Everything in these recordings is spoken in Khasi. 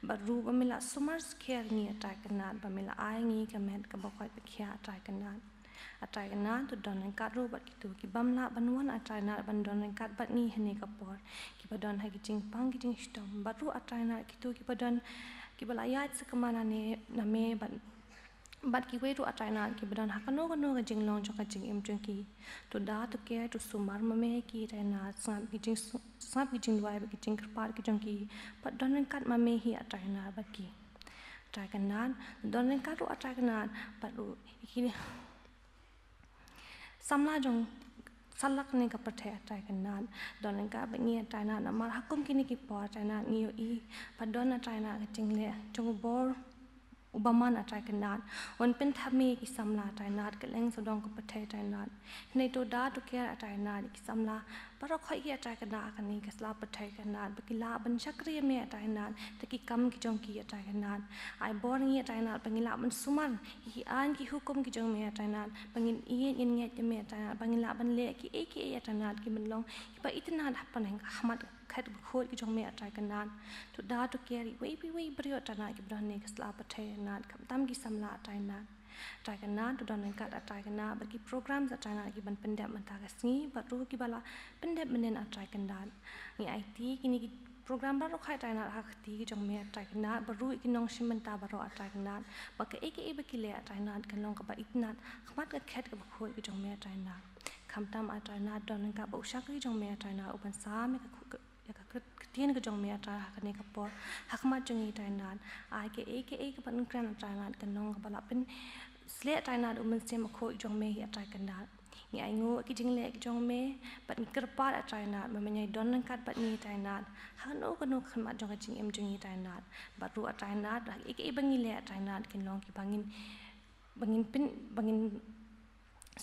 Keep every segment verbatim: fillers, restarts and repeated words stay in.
Bad ruh ba me la sumar skhem ïa ngi, A Trai Kynrad, ba me la ai ïa ngi ka met kaba koit ba khiah, A Trai Kynrad. A Trai Kynrad, to don ryngkat ruh bad kito ki bym lah ban wan, A Trai Kynrad, ban don ryngkat bad ngi ha kane ka por. Kiba don ha ki jingpang ki jingshitom. Bad ruh, A Trai Kynrad, kito kiba don, kiba la ïaid sakma na me, na me bad bad kiwei ruh, A Trai Kynrad, kiba don ha kano kano ka jinglong jong ka jingim jong ki. To da, to care, to sumar ma me ïa ki, A Trai Kynrad, sngap ki jing, sngap ki jingduwai bad ki jingkyrpad ki jong ki. Bad don ryngkat ma me hi, A Trai Kynrad, bad ki. A Trai Kynrad, don ryngkat ruh, A Trai Kynrad, bad ruh ïa ki samla jong satlak ne ka pyrthei, A Trai Kynrad. Don ryngkat bad ngi, A Trai Kynrad, namar ha kum kine ki por, A Trai Kynrad, ngi ïohi ba don, A Trai Kynrad, ka jingleh jong u bor u bymman, A Trai Kynrad. Wan pynthame ki samla, A Trai Kynrad, kylleng sawdong ka pyrthei, A Trai Kynrad. Hynrei to da, to care, A Trai Kynrad, ki samla baroh khoit hi, A Trai Kynrad, ha kane ka sla pyrthei, A Trai Kynrad, ba ki lah ban shakri ïa me, A Trai Kynrad, da ki kam ki jong ki, A Trai Kynrad. Ai bor ngi, A Trai Kynrad, ba ngi lah ban sumar ïa ki aiñ ki hukum ki jong me, A Trai Kynrad, ba ngin ïeit ngin ngeit ïa me, A Trai Kynrad, ba ngi lah ban leh kiei kiei, A Trai Kynrad, ki ban long kiba itynnad ha pdeng ka khmat khet bakhuid ki jong me, A Trai Kynrad. To da, to care ïa iwei pa iwei i briew, A Trai Kynrad, kiba don ha kane ka sla pyrthei, A Trai Kynrad, khamtam ki samla, A Trai Kynrad. A Trai Kynrad, to don ryngkat, A Trai Kynrad, bad ki program, A Trai Kynrad, ki ban pyndep mynta ka sngi, bad ruh kiba la pyndep mynnin, A Trai Kynrad. Ngi aiti kine ki program baroh khoit, A Trai Kynrad, ha ka kti ki jong me, A Trai Kynrad, bad ruh ki nongshim bynta baroh, A Trai Kynrad, ba kaei kaei ba ki leh, A Trai Kynrad, kan long kaba itynnad ha khmat ka khet kaba khuid ki jong me, A Trai Kynrad. Khamtam, A Trai Kynrad, don ryngkat bad u shakri jong me, A Trai Kynrad, u ban sam ïa ka khu-, ka ïa ka ktien ka jong me, A Trai, ha kane ka por, ha khmat jong ngi, A Trai Kynrad. Ai kaei kaei kaba yn kren, A Trai Kynrad, kan long kaba la pynsleh, A Trai Kynrad, u mynsiem bakhuid jong me hi, A Trai Kynrad. Ngi ainguh ïa ki jingleh ki jong me, bad ngi kyrpad, A Trai Kynrad, ba men ïai don ryngkat bad ngi, A Trai Kynrad, ha kano kano ka khmat jong ka jingim jong ngi, A Trai Kynrad. Bad ruh, A Trai Kynrad, ha kaei kaei ba ngi leh, A Trai Kynrad, kin long kiba ngin, ba ngin pyn, ba ngin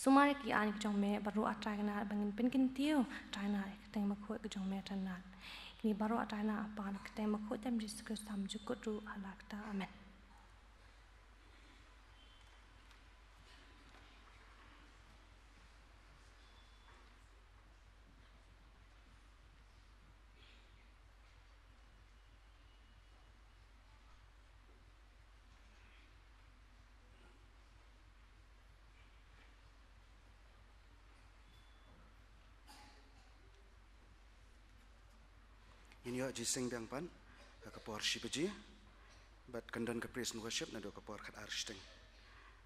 sumar ïa ki aiñ ki jong me, bad ruh, A Trai Kynrad, ba ngin pynkyntiew, A Trai Kynrad, ïa ka kyrteng bakhuid ka jong me, A Trai Kynrad. Kine baroh, A Trai Kynrad, ha ka kyrteng bakhuid jong u Jisu Khrist, ngi ju kut ruh ha la kata. Amen. Ngin ïoh jingïaseng biang pat ha ka por shi baje. Bad kan don ka praise and worship naduh ka por khatar shiteng.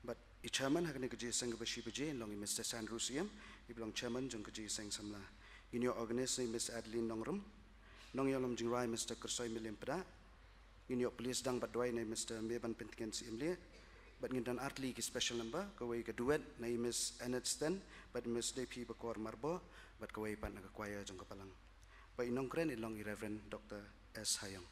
Bad i chairman ha kane ka jingïaseng kaba shi baje in long i Mister Sandrew Syiem, iba long chairman jong ka jingïaseng samla. Ngin ïoh organise na i Miss Adeline Nongrum. Nongïalam jingrwai Mister Kyrsoi Mylliem Pdeng. Ngin ïoh plie sdang bad duwai na i Mister Mebanpyntngen Syiemlieh. Bad ngin don artylli ki special number, kawei ka duet na i Miss Annette Sten bad Miss Depi Bakor Marbor, bad kawei pat na ka choir jong ka balang. Bad i nongkren in long i Reverend Doctor S Hayong.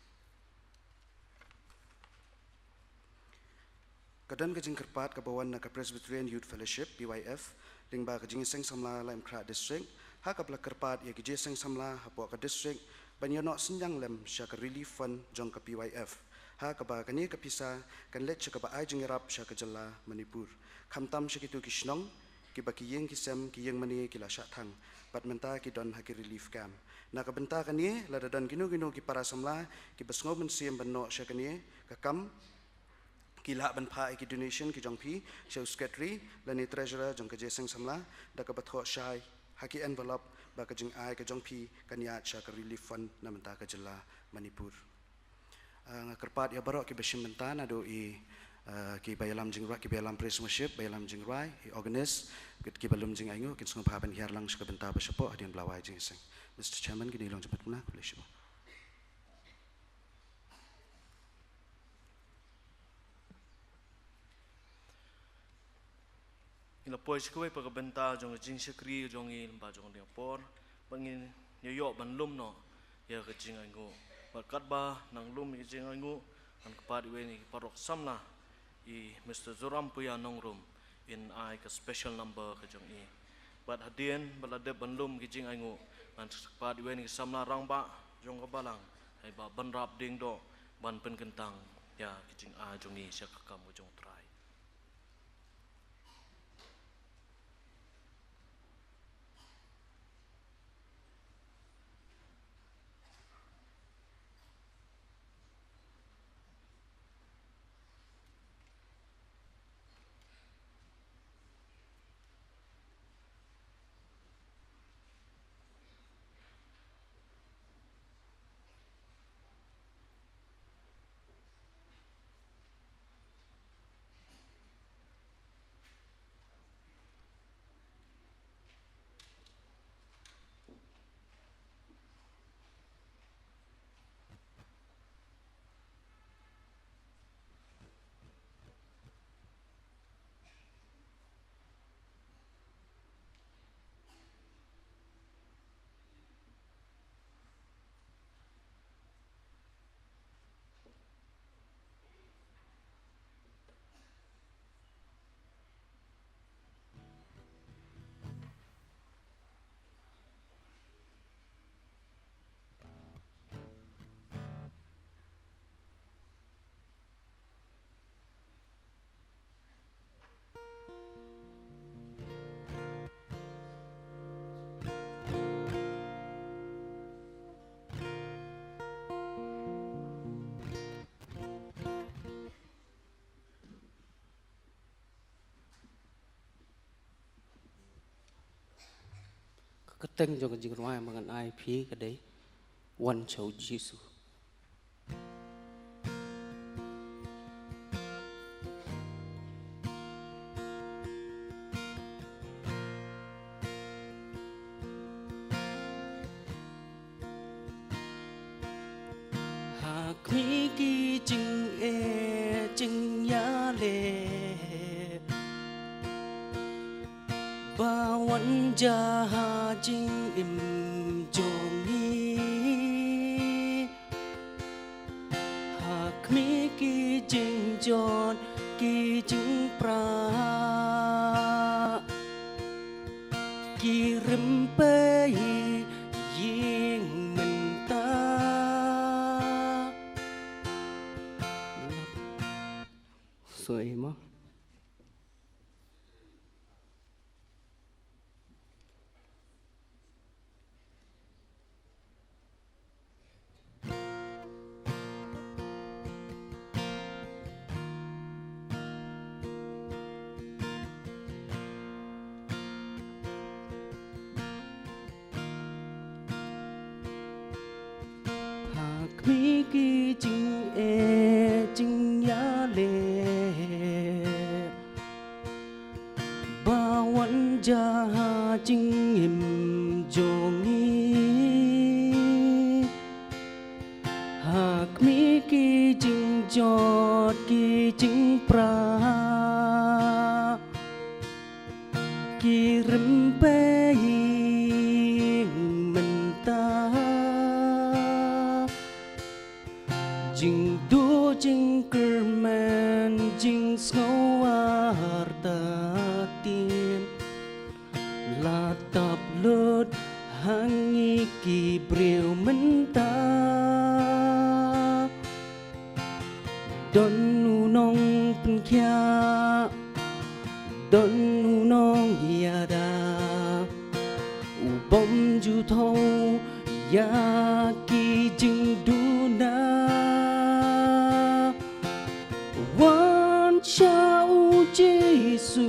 Ka don ka jingkyrpad kaba wan na ka Presbyterian Youth Fellowship, P Y F, lyngba ka jingïaseng samla Laitumkhrah District, ha kaba la kyrpad ïa ki jingïaseng samla hapoh ka district ban ïanoh synñiang lem sha ka relief fund jong ka P Y F, ha kaba kane ka pisa kan leit sha kaba ai jingïarap sha ka jylla Manipur, khamtam sha kito ki shnong kiba ki ïing ki sem, ki ïing mane ki la shah thang, bad mynta ki don ha ki relief camp. Na ka bynta kane, lada don kino kino ki para samla kiba sngew mynsiem ban noh sha kane ka kam, ki lah ban phah ïa ki donation ki jong phi sha u secretary lane treasurer jong ka jingïaseng samla, da kaba thoh shai ha ki envelope ba ka jingai ka jong phi kan ïaid sha ka relief fund na bynta ka jylla Manipur. Ah, nga kyrpad ïa baroh kiba shim bynta naduh i, ah, kiba ïalam jingrwai, kiba ïalam praise and worship, ba ïalam jingrwai, i organist, ki, kiba lum jingainguh, kin sngewbha ban hiar lang sha ka bynta ba shapoh hadien ba la wai jingïaseng. Mister Chairman, kine ki long jingpynbna, khublei shibun. Ngi la poi sha kawei pat ka bynta jong ka jingshakri jong ngi lyngba jong kane ka por, bad ngin ïa ïoh ban lum noh ïa ka jingainguh. Bad katba nang lum ïa ka jingainguh, ngan kyrpad ïa uwei na ki paralok samla, i Mister Zorampia Nongrum, in ai ka special number ka jong i. Bad hadien ba la dep ban lum ïa ka jingainguh, ngan kyrpad ïa uwei na ki samla rangbah jong ka balang, i Bah Banrap Diengdoh, ban pynkyntang ïa ka jingai jong ngi sha ka kam ka jong U Trai. Ka kyrteng jong ka jingrwai ba ngan ai phi ka dei Wan sha u Jisu. Ha khmih ki jingeh jingïaleh ba wan jia ha jingim jong ngi. Ha khmih ki jingjot ki jingpra ki rympei ïing mynta. Sorry mo. Ha khmih ki jingeh jingïaleh ba wan jia ha jingim jong ngi. Ha khmih ki jingjot ki jingpra ki rympei mynta. Jingduh jingkyrmen jingsngew artatien la tap lut ha ngi ki briew mynta. Don u nongpynkhiah, don u nongïada, u bym ju thew ïa ki jingduna. Wan sha u Jisu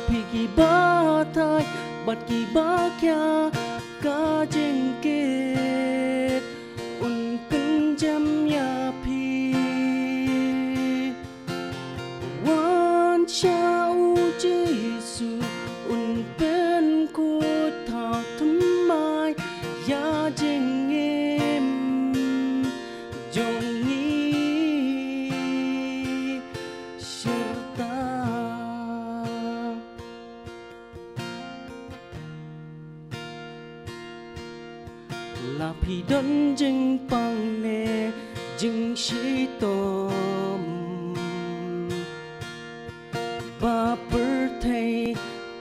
phi ki batai bad ki bakhia ka jingkit un pynjem ïa phi. Wan sha u Jisu un pynkhuid thok thymmai ïa jingim jong ngi. Shyrta. La phi don jingpang ne jingshitom ba pyrthei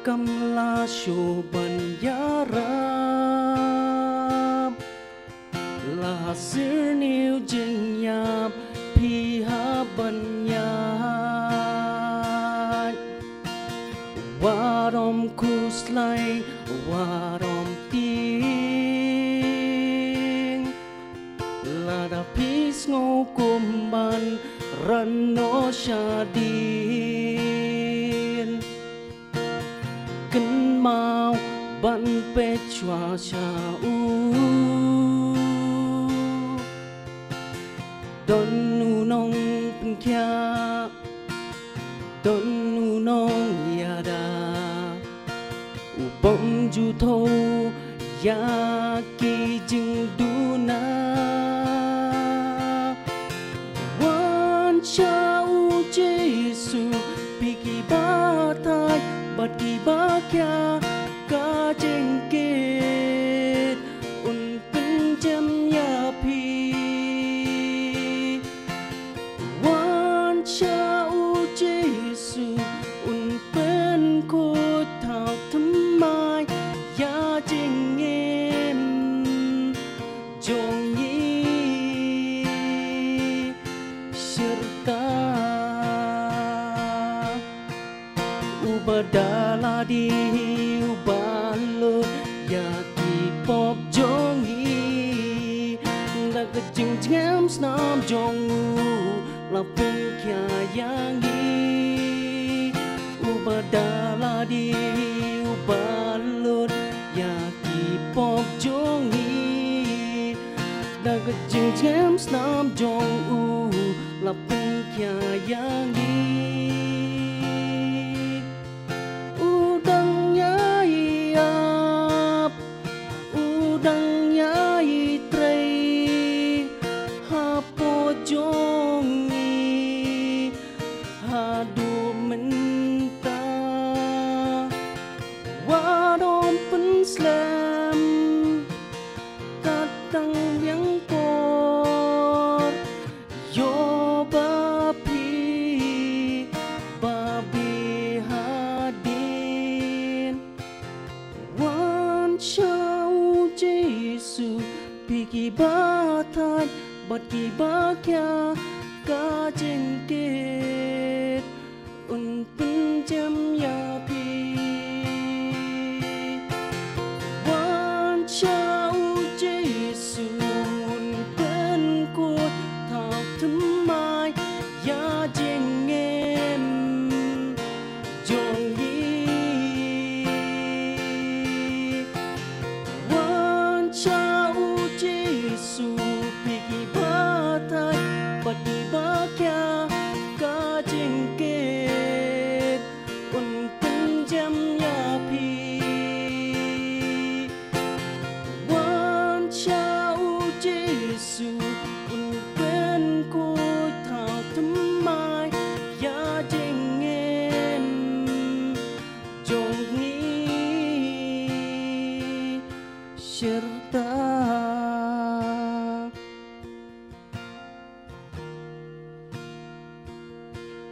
kam lah shuh ban ïarap. La syrniew jingïap phi hap ban ïaid. Wat ym khuslai, wat ym tieng. Lada phi sngew kum ban ran noh shadien, kynmaw ban peit shuwa sha u. Don u nongpynkhiah, don u nongïada, u bym ju thew ïa ki jingduna. Wan sha u Jisu phi ki batai bad ki bakhia, ka jingkit un pynjem ïa phi. Wan sha u Jisu un pynkhuid thok thymmai ïa jingim jong ngi. Shyrta. Uba da lade, uba lut ïa ki pop jong ngi, da ka jingjngem snam jong u la pynkhiah ïa ngi. Uba da lade, uba lut ïa ki pop jong ngi, da ka jingjem snam jong u la pynkhia ïa ngi. U dang ïai ap, u dang ïai trei hapoh jong ngi haduh mynta. Wat ym pynslem kat tang biang por, ïoh ba phi ba beh hadien. Wan sha u Jisu, phi ki ba thait bad ki ba khia, ka jingkit un pynjem ïa phi. Wan sha u Jisu, un pynkhuid thaw thymmai ïa jingim jong ngi. Wan sha u Jisu, phi ki ba thait bad ki ba khia, ka jingkit un pynjem ïa phi. Wan sha u Jisu, un pynkhuid thaw thymmai ïa jingim jong ngi. Shirta,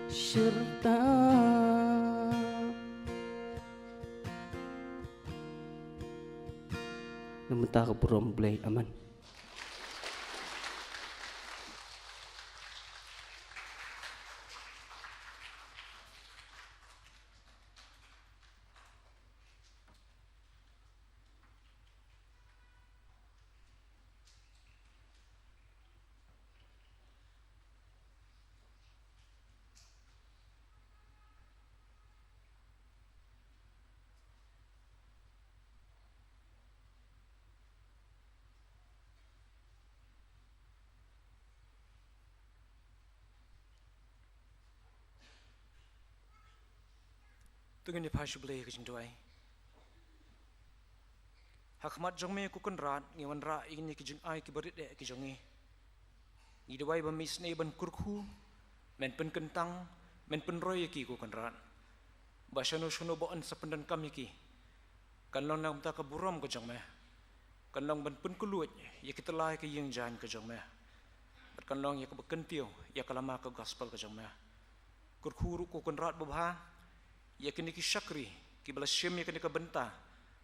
shirta. Namar ka burom Blei. Amen. To ngin ïa phai sha U Blei ha ka jingduwai. Ha khmat jong me ko Kynrad, ngi wanrah ïa kine ki jingai kiba rit eh ki jong ngi. Ngi duwai ba me isynei ban kyrkhu, men pynkyntang, men pynroi ïa ki ko Kynrad. Ba shano shano ba yn sa pyndonkam ïa ki, kan long na ka bynta ka burom ka jong me. Kan long ban pynkylluid ïa kita lai ka ïing jaiñ ka jong me. Bad kan long ïa kaba kyntiew ïa ka lama ka gospel ka jong me. Kyrkhu ruh ko Kynrad babha ïa kine ki shakri kiba la shim ïa kane ka bynta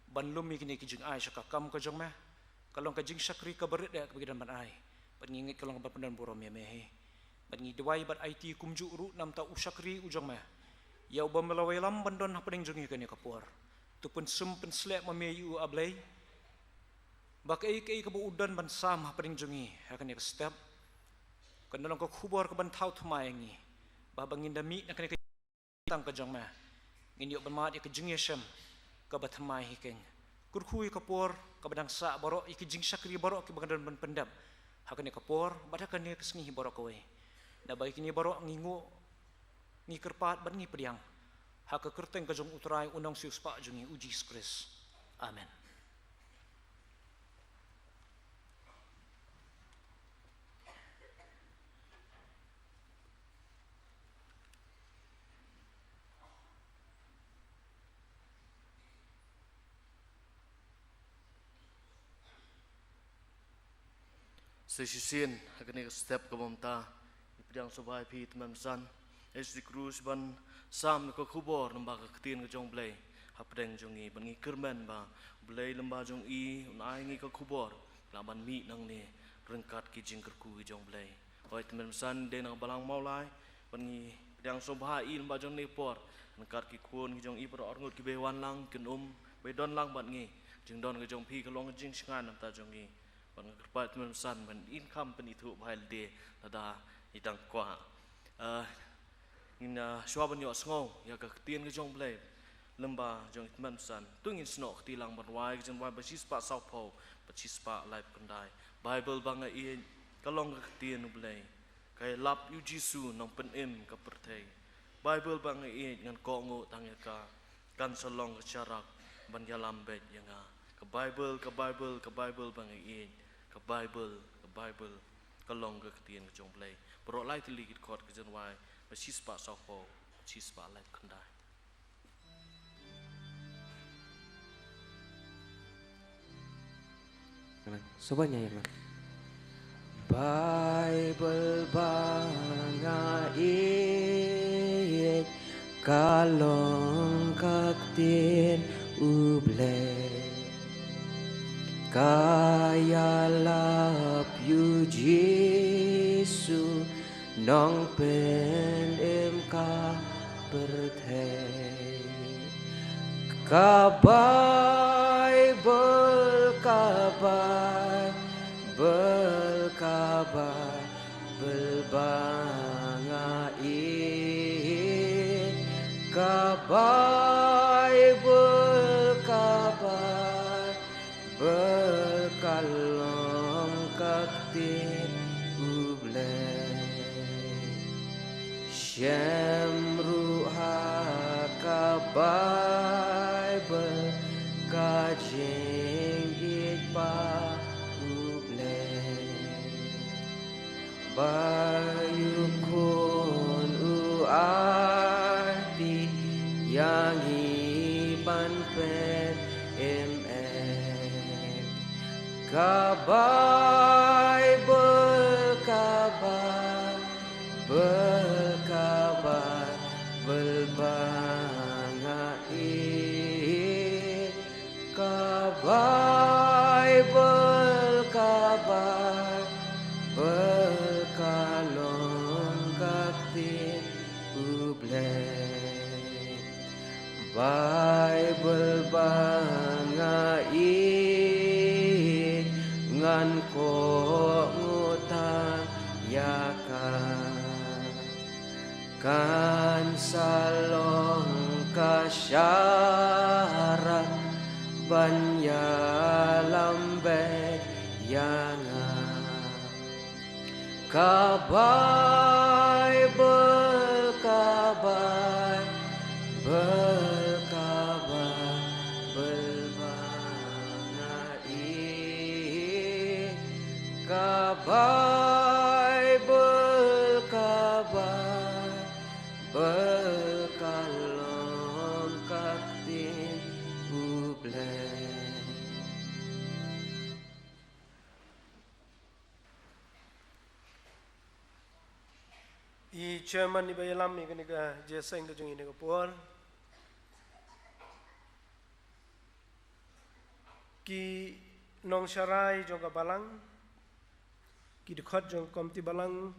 ban lum ïa kine ki jingai sha ka kam ka jong me. Ka long ka jingshakri kaba rit eh kaba ki don ban ai. Bad ngi ngeit ka long kaba pyndonburom ïa me hi. Bad ngi duwai bad aiti kumjuh ruh namar u shakri u jong me, ïa uba me la wallam ban don hapdeng jong ngi ha kane ka por. To pynsum pynsleh ma me ïa u, A Blei. Ba kaei kaei kaba u don ban sam hapdeng jong ngi ha kane ka step, kan long ka khubor kaban thaw thymmai ïa ngi. Ba haba ngin da mih na kane ka tang ka jong me, ngin ïoh ban mad ïa ka jingïashem kaba thymmai hi keiñ. Kyrkhu ïa ka por kaba dang sah baroh, ïa ki jingshakri baroh kiba nga don ban pyndep ha kane ka por bad ha kane ka sngi hi baroh kawei. Naba ïa kine baroh ngi nguh, ngi kyrpad bad ngi pdiang ha ka kyrteng ka jong U Trai, U Nongsiewspah jong ngi U Jisu Khrist. Amen. Sa shisien ha kane ka step kaba mynta, ngi pdiang sngewbha ïa phi Tymmen Basan, ïa shi krus ban sam ïa ka khubor lyngba ka ktien ka jong U Blei hapdeng jong ngi, ban ngi kyrmen ba U Blei lyngba jong i un ai ngi ka khubor, lah ban mih nangne ryngkat ki jingkyrkhu ki jong U Blei. Hooid Tymmen Basan, dei na ka balang Mawlai ban ngi pdiang sngewbha ïa i lyngba jong kane ka por, ryngkat ki khun ki jong i baroh arngut kiba wan lang, kin ym ba don lang bad ngi. Jingdon ka jong phi ka long ka jingshngaiñ na ka bynta jong ngi. Bad nga kyrpad Tymmen Basan ban i kham pynithuh bha ïa lade lada i dang kwah. Ah, ngin, ah, shuwa ban ïohsngew ïa ka ktien ka jong U Blei, Lyngba jong i tymmen basan, to ngin snoh kti lang ban rwai ka jingrwai ba shispah sawphew bad shispah laiphew khyndai. Baibl ba nga ïeit ka long ka ktien U Blei. Ka ïalap ïa u Jisu Nongpynim ka pyrthei. Baibl ba nga ïeit, ngan kohnguh tang ïa ka, kan sa long ka sharak ban ïalam beit ïa nga. Ka Baibl, ka Baibl, ka Baibl ba nga ïeit, ka Baibl, ka Baibl ka long ka ktien ka jong U Blei. Baroh lai tylli ki dkhot ka jingrwai ba shispah sawphew, shispah laiphew khyndai. Sngewbha ïa ngan. Baibl ba nga ïeit ka long ka ktien U Blei. Ka ïalap ïa u Jisu Nongpynim ka pyrthei. Ka Baibl, ka Baibl, ka Baibl ba nga ïeit. Ka Baibl, ka Baibl ba ka long ka ktien U Blei. Shem ruh ha ka Baibl ka jingïeit ba U Blei. Ba ïa u Khun u aiti ïa ngi ban pynim. Ka Baibl, ka Baibl, ka Baibl ba nga ïeit. Ka Baibl, ka Baibl, ka long ka ktien U Blei. Baibl ba nga ïeit, ngan kohnguh tang ïa ka, kan sa long ka sharak ban ïalam beit ïa nga. Ka Baibl, ka Baibl, ka Baibl ba nga ïeit. Ka Baibl, ka Baibl, ka long ka ktien U Blei. I chairman iba ïalam ïa kane ka jingïaseng ka jong ngi ha kane ka por. Ki nongsharai jong ka balang, ki dkhot jong ka komiti balang,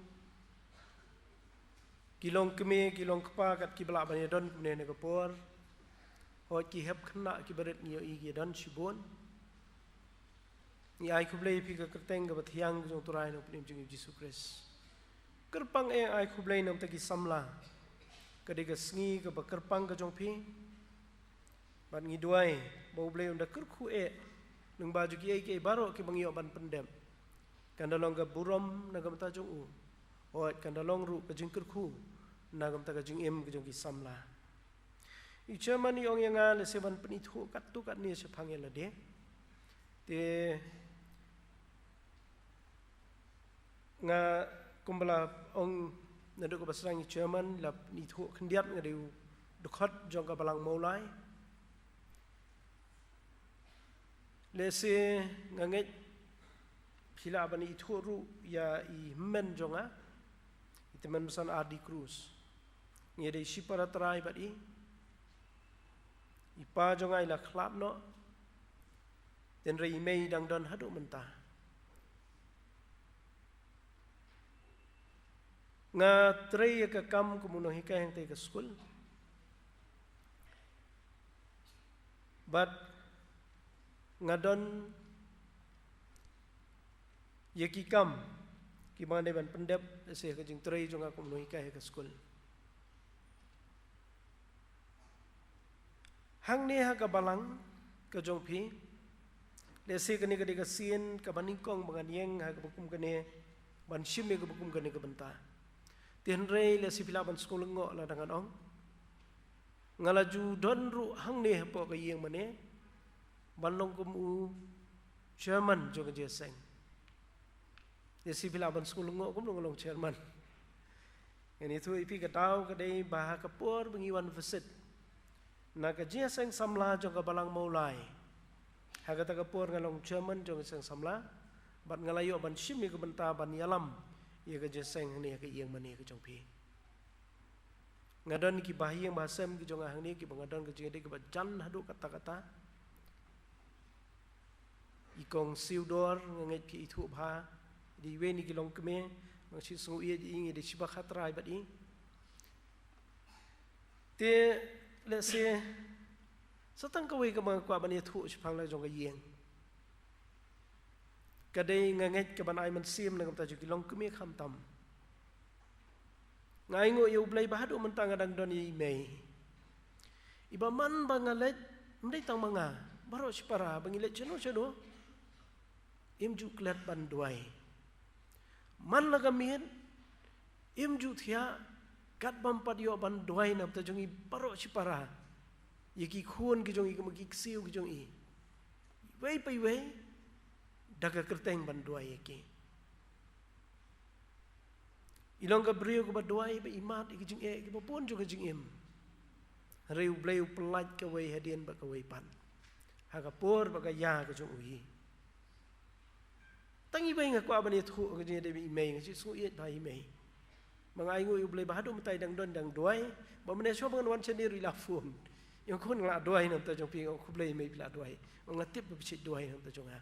ki long kmie, ki long kpa, kat kiba lah ban ïadon kumne ha kane ka por. Hooid, ki hep khynnah kiba rit ngi ïohi ki ïadon shibun. Ngi ai khublei ïa phi ha ka kyrteng kaba thiang ka jong U Trai Nongpynim jong ngi U Jisu Khrist. Kyrpang eh ai khublei na ka bynta ki samla. Ka dei ka sngi kaba kyrpang ka jong phi. Bad ngi duwai ba U Blei un da kyrkhu eh lyngba jong kiei kiei baroh kiba ngi ïoh ban pyndep. Kan da long ka burom na ka bynta jong u. Hooid, kan da long ruh ka jingkyrkhu na ka bynta ka jingim ka jong ki samla. I chairman i ong ïa nga lehse ban pynithuh katto katne shaphang ïa lade. Te nga kumba la ong naduh kaba sdang i chairman, la pynithuh khyndiat, nga dei u dkhot jong ka balang Mawlai. Lehse nga ngeit phi lah ban ithuh ruh ïa i hynmen jong nga, i tymmen basan R D Cruz. Ngi dei shipara trai bad i. I pa jong nga i la khlad noh. Hynrei i mei i dang don haduh mynta. Nga trei ïa ka kam kum u nonghikai hangtei ka skul. Bad nga don ïa ki kam kiba nga dei ban pyndep, lehse ha ka jingtrei jong nga kum u nonghikai ha ka skul. Hangne ha ka balang ka jong phi, lehse kane ka dei ka sien kaba nyngkong ba ngan ïeng ha kaba kum kane, ban shim ïa kaba kum kane ka bynta. Te hynrei lehse phi lah ban sngewlyngngoh lada ngan ong, nga la ju don ruh hangne hapoh ka ïing mane ban long kum u chairman jong ka jingïaseng. Lehse phi lah ban sngewlyngngoh kumno nga long chairman. Ngan ïathuh ïa phi, ka daw ka dei ba ha ka por ba ngi wan visit na ka jingïaseng samla jong ka balang Mawlai, ha kata ka por nga long chairman jong ka jingïaseng samla, bad nga la ïoh ban shim ïa ka bynta ban ïalam ïa ka jingïaseng hangne ha ka ïing mane ka jong phi. Nga don ki bahaïing bahasem ki jong nga hangne kiba nga don ka jingïadei kaba jan haduh katta katta. I kong Siewdor nga ngeit phi ithuh bha. I dei iwei na ki longkmie, nga shu sngewieit ïa i, nga dei shiba khatrai bad i. Te lehse sa tang kawei kaba nga kwah ban ïathuh shaphang la jong ka ïing, ka dei nga ngeit kaban ai mynsiem na ka bynta jong ki longkmie khamtam. Nga ainguh ïa U Blei ba haduh mynta nga dang don ïa i mei, iba man ba nga leit, ym dei tang ma nga, baroh shipara ba ngi leit shano shano, im ju klet ban duwai. Man la ka miet, im ju thiah kat bym pat ïoh ban duwai na bynta jong i baroh shipara, ïa ki khun ki jong i, ki ksiew ki jong i, iwei pa iwei, da ka kyrteng ban duwai ïa ki. I long ka briew kaba duwai ba i mad ïa ka jingeh kiba bun jong ka jingim. Hynrei U Blei u pyllait kawei hadien bad kawei pat ha ka por bad ka ïa ka jong u hi. Tang iwei nga kwah ban ïathuh ka jingïadei bad i mei, nga shu sngewieit bha ïa i mei. Ba nga ainguh ïa U Blei ba haduh mynta i dang don, dang duwai. Ba mynne shuwa ba ngan wan shane ruh i la phone. Ïa nga khun, nga la duwai na bynta jong phi, nga khublei i mei, phi la duwai. Nga tip ba phi shait duwai na bynta jong nga.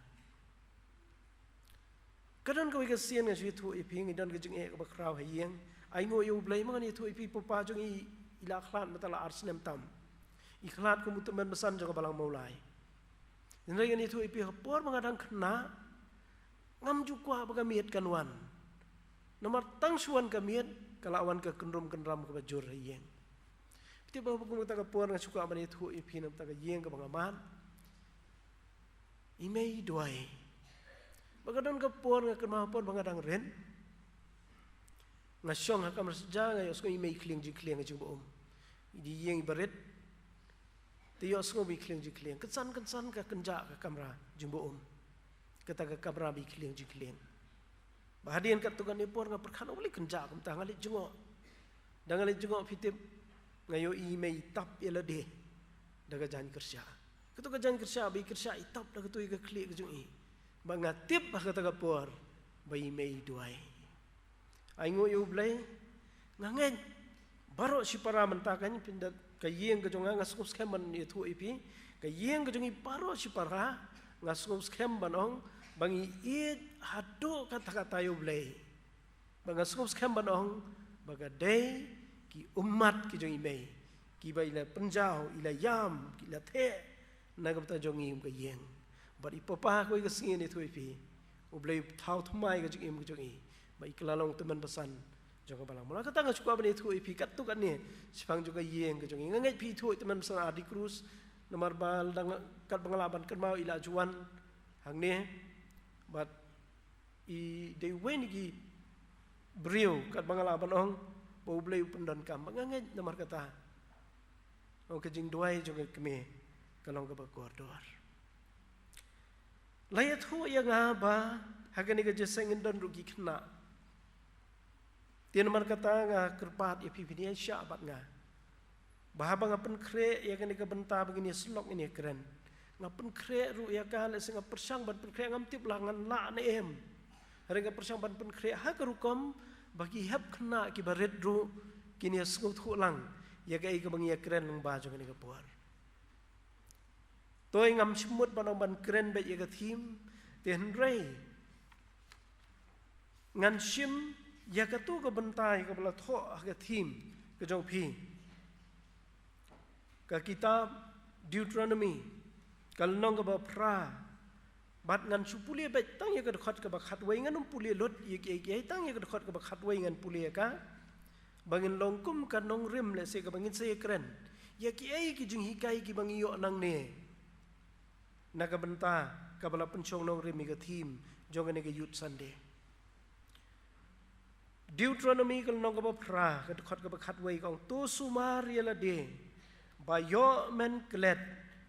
Ka don kawei ka sien nga shu ïathuh ïa phi, ngi don ka jingeh kaba khraw ha ïing. Ainguh ïa U Blei ma ngan ïathuh ïa phi, papa jong i i la khlad mynta la ar snem tam. I khlad kum u tymmen basan jong ka balang Mawlai. Hynrei ngan ïathuh ïa phi, ha por ba nga dang khynnah, ngam ju kwah ba ka miet kan wan. Namar tang shu wan ka miet, ka la wan ka kynrum kynram kaba jur ha ïing. Phi tip ba kum kata ka por nga shu kwah ban ïathuh ïa phi na bynta ka ïing kaba nga mad. I mei i duwai. Ba ka don ka por nga kynmaw, por ba nga dang rit, nga shong ha kamra sha ja, nga ïohsngew i mei i khlieng jingkhlieng ha jingbaum. I dei ïing iba rit, te ïohsngew ba i khlieng jingkhlieng. Kynsan kynsan ka kynjah ka kamra jingbaum. Kata ka kamra ba i khlieng jingkhlieng. Ba hadien katto katne por nga pyrkhat, o, balei kynjah kumta, nga leit jngoh. Da nga leit jngoh, phi tip, nga ïohi i mei i tap ïa lade da ka jaiñ kyrshah. Kato ka jaiñ kyrshah ba i kyrshah, i tap da kato ïa ka khlieh ka jong i. Ba nga tip ha kata ka por ba i mei i duwai. Ainguh ïa U Blei, nga ngeit baroh shipara mynta kan, pynda ka ïing ka jong nga, nga sngewskhem ban ïathuh ïa phi, ka ïing ka jong i baroh shipara, nga sngewskhem ban ong ba ngi ïeit haduh katta katta ïa U Blei. Ba nga sngewskhem ban ong ba ka dei ki ummat ki jong i mei, kiba i la pynjaw, i la ïam, ki la theh na ka bynta jong ngi kum ka ïing. Bad i papa, kawei ka sngi ngan ïathuh ïa phi, U Blei u thaw thymmai ka jingim ka jong i, ba i kylla long tymmen basan jong ka balang Mawlai. Kata nga shu kwah ban ïathuh ïa phi katto katne shaphang jong ka ïing ka jong i. Nga ngeit phi ithuh i tymmen basan Adi Cruz, namar ba la dang, katba nga lah ban kynmaw, i la ju wan hangne. Bad i dei uwei na ki briew katba nga lah ban ong ba U Blei u pyndonkam, ba nga ngeit namar kata, ong, ka jingduwai jong ka kmie ka long kaba kordor. La ïathuh ïa nga ba ha kane ka jingïaseng ngin don ruh ki khynnah. Te namar kata nga kyrpad ïa phi, phin ïaishah bad nga ba haba nga pynkhreh ïa kane ka bynta ba ngin ïasyllok, ngin ïakren, nga pynkhreh ruh ïa ka, lehse nga pyrshang ban pynkhreh, ngam tip la ngan lah ne em. Hynrei nga pyrshang ban pynkhreh ha ka rukom ba ki hep khynnah kiba rit ruh kin ïasngewthuh lang ïa kaei kaba ngi ïakren lyngba jong kane ka por. Toi ngam shym mut ban ong ban kren beit ïa ka theme, te hynrei ngan shim ïa kato ka bynta ïa kaba la thoh ha ka theme ka jong phi. Ka kitab Deuteronomy, ka lynnong kaba phra, bad ngan shu pule beit tang ïa ka dkhot kaba khatwei, ngan ym pule lut ïa kiei kiei, tang ïa ka dkhot kaba khatwei ngan pule ïa ka. Ba ngin long kum ka nongrim, lehse, kaba ngin sa ïakren Ïa kiei ki jinghikai kiba ngi ïoh nangne na ka bynta kaba la pynshong nongrim ïa ka theme jong kane ka Youth Sunday. Deuteronomy ka lynnong kaba phra, ka dkhot kaba khatwei ka ong, "To sumar ïa lade ba ïoh men klet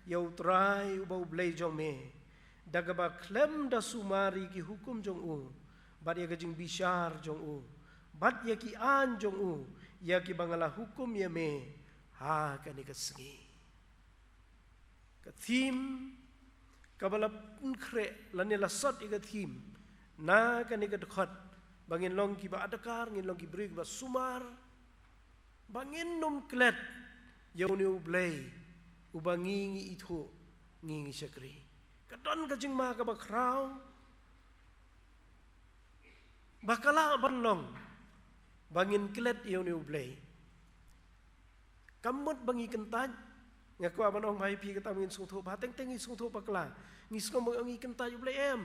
ïa U Trai uba U Blei jong me, da kaba khlem da sumar ïa ki hukum jong u, bad ïa ka jingbishar jong u, bad ïa ki aiñ jong u, ïa kiba nga la hukum ïa me ha kane ka sngi." Ka theme kaba la pynkhreh lane la sot ïa ka theme na kane ka dkhot, ba ngin long kiba adkar, ngin long ki briew kiba sumar, ba ngin ym klet ïa une U Blei uba ngi ngi ithuh, ngi ngi shakri. Ka don ka jingma kaba khraw ba ka lah ban long ba ngin klet ïa une U Blei. Kam mut ba ngi kyntait. Nga kwah ban ong ba ïa phi, kata ba ngin sngewthuh ba teng teng ngi sngewthuh bakla, ngi sngewthuh ba ngi kyntait U Blei, em.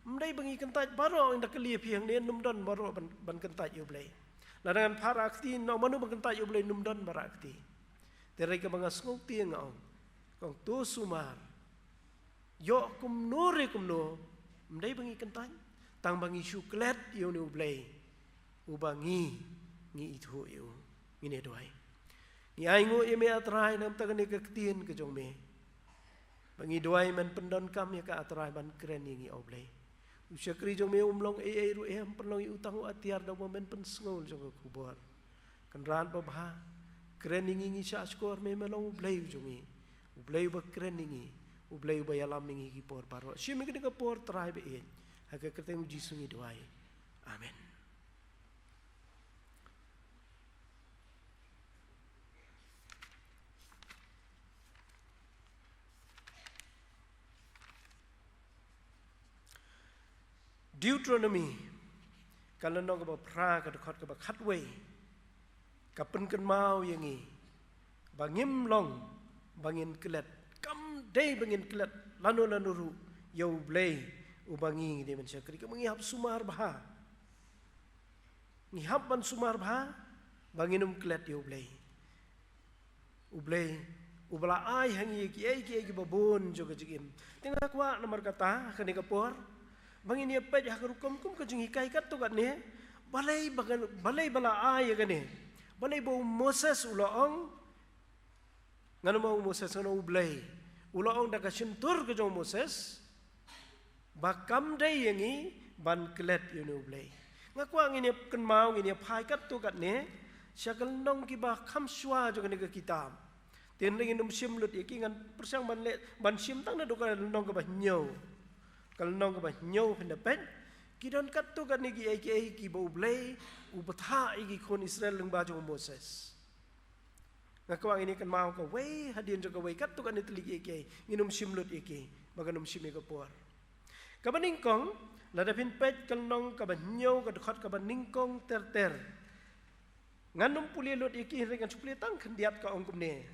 Ym dei ba ngi kyntait baroh, ynda kylli ïa phi hangne, ym don baroh ban, ban kyntait ïa U Blei. Lada ngan phah rah kti, nang mano ban kyntait ïa U Blei, ym don ba rah kti. Te hynrei kaba nga sngewthuh nga ong, ka ong to sumar, ïoh kumno re kumno, ym dei ba ngi kyntait, tang ba ngi shu klet ïa une U Blei uba ngi ngi ithuh ïa u. Ngin ïa duwai. Ngi ainguh ïa me, A Trai, namar kane ka ktien ka jong me, ba ngi duwai men pyndonkam ïa ka, A Trai, ban kren ïa ngi, A Blei. U shakri jong me um long ei ei ruh, em, pynlong ïa u tang u atiar da uba men pynsngew jong ka khubor. Kynrad babha, kren ïa ngi, ngi shahshkor me, me long U Blei u jong ngi, U Blei uba kren ïa ngi, U Blei uba ïalam ïa ngi ki por baroh. Shim ïa kane ka por, Trai ba ïeit, ha ka kyrteng U Jisu ngi duwai. Amen. Deuteronomy, ka lynnong kaba phra, ka dkhot kaba khatwei, ka pynkynmaw ïa ngi ba ngim long ba ngin klet, kam dei ba ngin klet lano lano ruh ïa U Blei uba ngi ngi dei ban shakri. Kaba ngi hap sumar bha, ngi hap ban sumar bha ba ngin ym klet ïa U Blei. U Blei uba la ai ha ngi ïa kiei kiei kiba bun jong ka jingim. Te nga kwah namar kata ha kane ka por ba ngin ïa peit ha ka rukom kum ka jinghikai katto katne. Balei ba, balei ba la ai ïa kane? Balei ba u Moses u la ong, ngan ong u Moses, ngan ong U Blei u la ong da ka shyntur ka jong u Moses ba kam dei ïa ngi ban klet ïa une U Blei. Nga kwah ngin ïa kynmaw, ngin ïa phai katto katne sha ka lynnong kiba kham shuwa jong kane ka kitab. Te hynrei ngin ym shim lut ïa ki, ngan pyrshang ban leh, ban shim tang naduh ka lynnong kaba hynñiew. Ka lynnong kaba hynñiew phin da peit, ki don katto katne kiei kiei kiba U Blei u bthah ïa ki khun Israel lyngba jong u Moses. Nga kwah ngin ïa kynmaw kawei hadien jong kawei, katto katne tylli kiei kiei, ngin ym shim lut ïa ki ba kan ym shim ïa ka por. Kaba nyngkong, lada phin peit ka lynnong kaba hynñiew, ka dkhot kaba nyngkong ter ter. Ngan ym pule lut ïa ki, hynrei ngan shu pule tang khyndiat, ka ong kumne.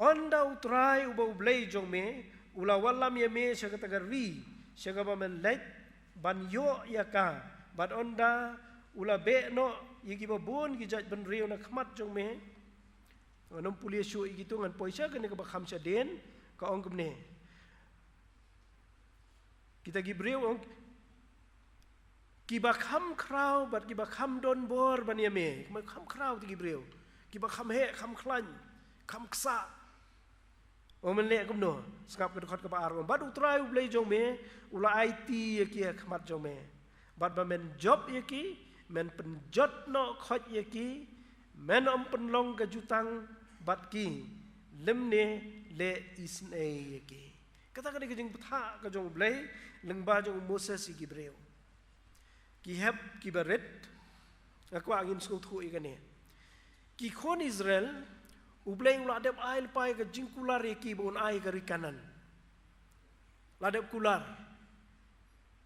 Ynda U Trai uba U Blei jong me u la wallam ïa me sha kata ka ri sha kaba men leit ban ïoh ïa ka, bad ynda u la beh noh ïa kiba bun ki jaitbynriew na khmat jong me. Ngan ym pule shuh ïa kito, ngan poi sha kane kaba kham shadien, ka ong kumne. Kita ki briew, ong, kiba kham khraw bad kiba kham don bor ban ïa me. Kiba kham khraw, kita ki briew kiba kham heh, kham khlaiñ, kham ksah. Ong, men leh kumno? Sngap ka dkhot kaba ar, ong, bad U Trai U Blei jong me u la aiti ïa ki ha khmat jong me, bad ba men jop ïa ki, men pynjot noh khoit ïa ki, men ym pynlong ka jutang bad ki, lymne leh isynei ïa ki. Kata ka dei ka jingbthah ka jong U Blei lyngba jong u Moses ïa ki briew. Ki hep kiba rit. Nga kwah ngin sngewthuh ïa kane. Ki khun Israel, U Blei u la dep ai lypa ïa ka jingkular ïa ki ba un ai ka ri Kanaan. La dep kular.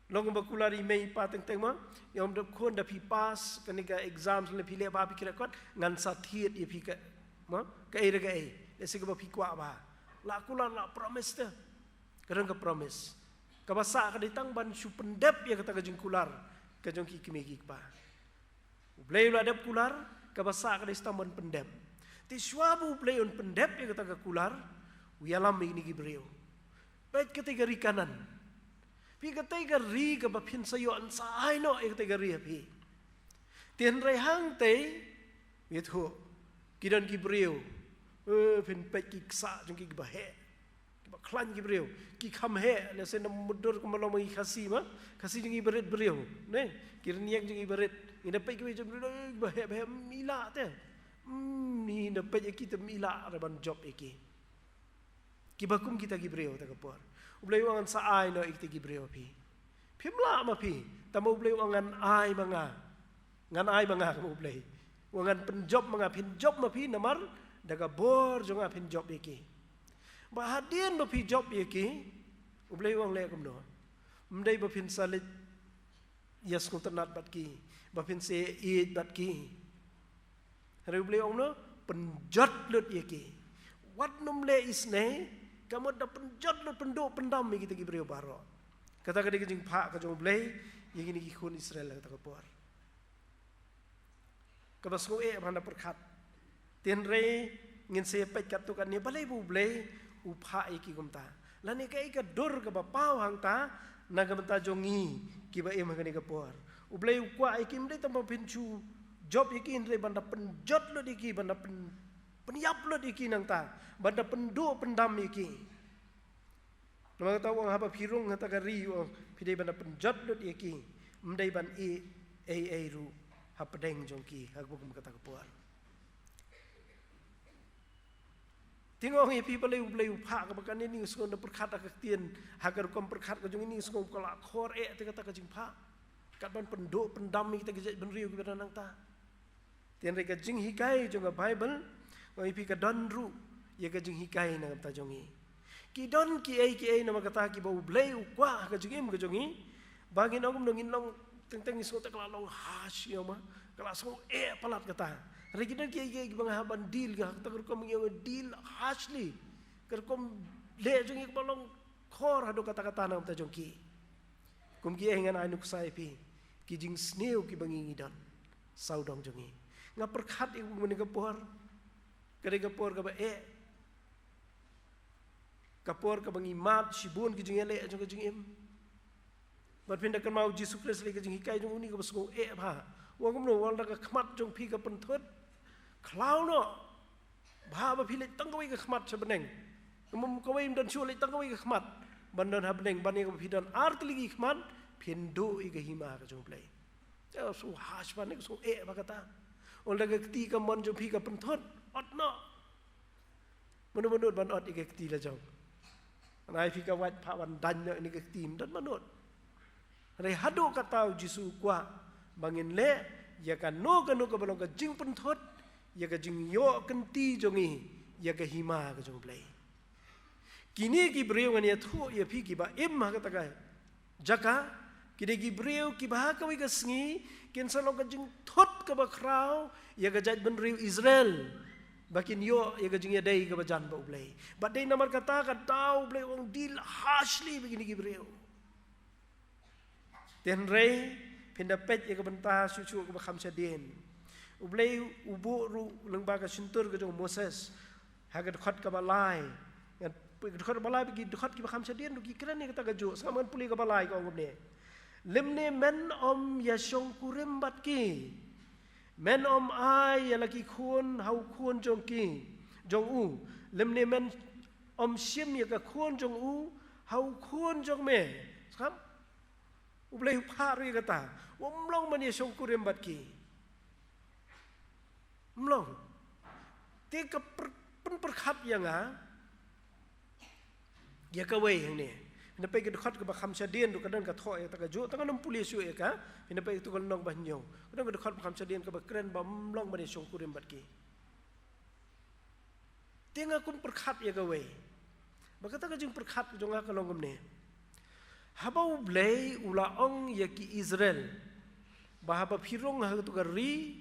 Long ba kular i mei i pa teng teng ma, ïa, ym dep khun, da phi pass kane ka exam, lane phi leh bha, phi khreh kot, ngan sa thied ïa phi ka, ma, kaei re kaei, lehse kaba phi kwah bha. La kular, la promise te. Ka don ka promise. Kaba sah ka dei tang ban shu pyndep ïa kata ka jingkular ka jong ki kmie ki kpa. U Blei u la dep kular, kaba sah ka dei tang ban pyndep. Te shuwa ba U Blei un pyndep ïa kata ka kular, u ïalam ïa kine ki briew. Peit katei ka ri Kanaan. Phi katei ka ri kaba phin sa ïoh sa ai noh ïa katei ka ri ha phi. Te hynrei hangtei, ïathuh, ki don ki briew. Eh, phin peit ki ksah jong ki kiba heh. Kiba khlaiñ ki briew. Ki kham heh, lehse na mutdur kumba long ma ngi Khasi ma. Khasi jong ngi ba rit briew. Ne, ki rynïeng jong ngi ba rit. Ngi da peit kiwei jong ki briew, eh, kiba heh, ba heh, mm, i lah te. Mm, ngi da peit ïa ki te mm, i lah re ban jop ïa ki. Kiba kum kita ki briew kata ka por. U Blei u ong ngan sa ai noh ïa kita ki briew ha phi. Phim lah ma phi. Tangba U Blei u ong ngan ai ma nga. Ngan ai ma nga, kum U Blei. U ong ngan pynjop ma nga, phin jop ma phi namar da ka bor jong nga phin jop ïa ki. Ba hadien ba phi jop ïa ki, U Blei u ong leh kumno? Ym dei ba phin sa leit ïasngewtynnat bad ki, ba phin sa ïeit bad ki. Hynrei U Blei u ong kumno? Pynjot lut ïa ki. Wat nym leh isynei, ka mut da pynjot lut, pynduh pyndam ïa kita ki briew baroh. Kata ka dei ka jingphah ka jong U Blei ïa kine ki khun Israel ha kata ka por. Kaba sngewieit bha na pyrkhat. Te hynrei ngin sa ïa peit katto katne balei ba U Blei u phah ïa ki kumta. Lane kaei ka dur kaba paw hangta na ka bynta jong ngi kiba im ha kane ka por. U Blei u kwah ïa ki ym dei tang ba phin shu jop ïa ki hynrei ban da pynjot lut ïa ki, ban da pyn, pynïap lut ïa ki nangta, ban da pynduh pyndam ïa ki. Namar kata u ong haba phi rung ha kata ka ri, u ong phi dei ban da pynjot lut ïa ki, ym dei ban ïeh ei ei ruh hapdeng jong ki, ha kaba kum kata ka por. Te nga ong ïa phi balei U Blei u phah kaba kane, ngi sngewbha pyrkhat ha ka ktien, ha ka rukom pyrkhat ka jong ngi, ngi sngewbha ka la khor eh te kata ka jingphah. Kat ban pynduh pyndam ïa kita ki jaitbynriew kiba don nangta. Te hynrei ka jinghikai jong ka Baibl, nga ong ïa phi ka don ruh ïa ka jinghikai na ka bynta jong ngi. Ki don kiei kiei namar kata kiba U Blei u kwah ha ka jingim ka jong ngi. Ba ngin ong kumno, ngin long teng teng ngi sngew te ka la long harsh ïa ma, ka la sngewieit palat kata. Hynrei ki don kiei kiei kiba nga hap ban deal, ka kata ka rukom ngi ong deal harshly. Ka rukom leh jong ngi kaba long khor haduh katta katta na ka bynta jong ki. Kum kiei ngan ai nuksa ïa phi, ki jingsniew kiba ngi ngi don sawdong jong ngi. Nga pyrkhat ïa u mynne ka por, ka dei ka por kaba eh, ka por kaba ngi mad shibun ki jingïaleh jong ka jingim. Bad phin da kynmaw u Jisu Khrist leh ka jinghikai jong u, une kaba sngewieit bha. U ong kumno? U ong lada ka khmat jong phi ka pynthut, khlaw noh. Bha ba phi leit tang kawei ka khmat sha bneng. Kum kawei ym don shuh, leit tang kawei ka khmat ban don ha bneng, ban ïa kaba phi don ar tylli ki khmat phin duh ïa ka hima ka jong U Blei. Te u sngew harsh bha ne, u sngewieit bha kata. U ong lada ka kti kamon jong phi ka pynthut, ot noh. Mano mano ban ot ïa ka kti la jong? Nai phi ka wait phah ban daiñ noh ïa ka kti, ym don mano. Hynrei haduh katta u Jisu u kwah ba ngin leh ïa kano kano kaba long ka jingpynthut ïa ka jingïoh kynti jong ngi ïa ka hima ka jong U Blei. Kine ki briew ngan ïathuh ïa phi kiba im ha kata ka jaka, ki dei ki briew kiba ha kawei ka sngi kin sa long ka jingthut kaba khraw ïa ka jaitbynriew Israel, ba kin ïoh ïa ka jingïadei kaba jan bad U Blei. Bad dei namar kata ka daw U Blei u ong deal harshly bad kine ki briew. Te hynrei phin da peit ïa ka bynta shuh shuh kaba kham shadien. U Blei u buh ruh lyngba ka shyntur ka jong u Moses ha ka dkhot kaba lai. Ngan peit ka dkhot kaba lai bad ki dkhot kiba kham shadien ruh ki kren ïa kata kajuh. Sngap, ngan pule kaba lai, ka ong kumne: Lymne men ym ïashongkurim bad ki. Men ym ai ïa la ki khun ha u khun jong ki, jong u. Lymne men ym shim ïa ka khun jong u ha u khun jong me. Sngap? U Blei u phah ruh ïa kata. Ym long ban ïashongkurim bad ki. Ym long. Te ka pyn-, pynpyrkhat ïa nga ïa kawei hangne. Phin da peit ka dkhot kaba kham shadien ruh ka don ka thoh ïa kata kajuh, tang ngan ym pule shuh ïa ka. Phin da peit kato ka lynnong ba hynñiew. Ka don ka dkhot ba kham shadien kaba kren ba ym long ban ïashongkurim bad ki. Te nga kum pyrkhat ïa kawei. Bad kata ka jingpyrkhat ka jong nga ka long kumne. Haba U Blei u la ong ïa ki Israel ba haba phi rung ha kato ka ri,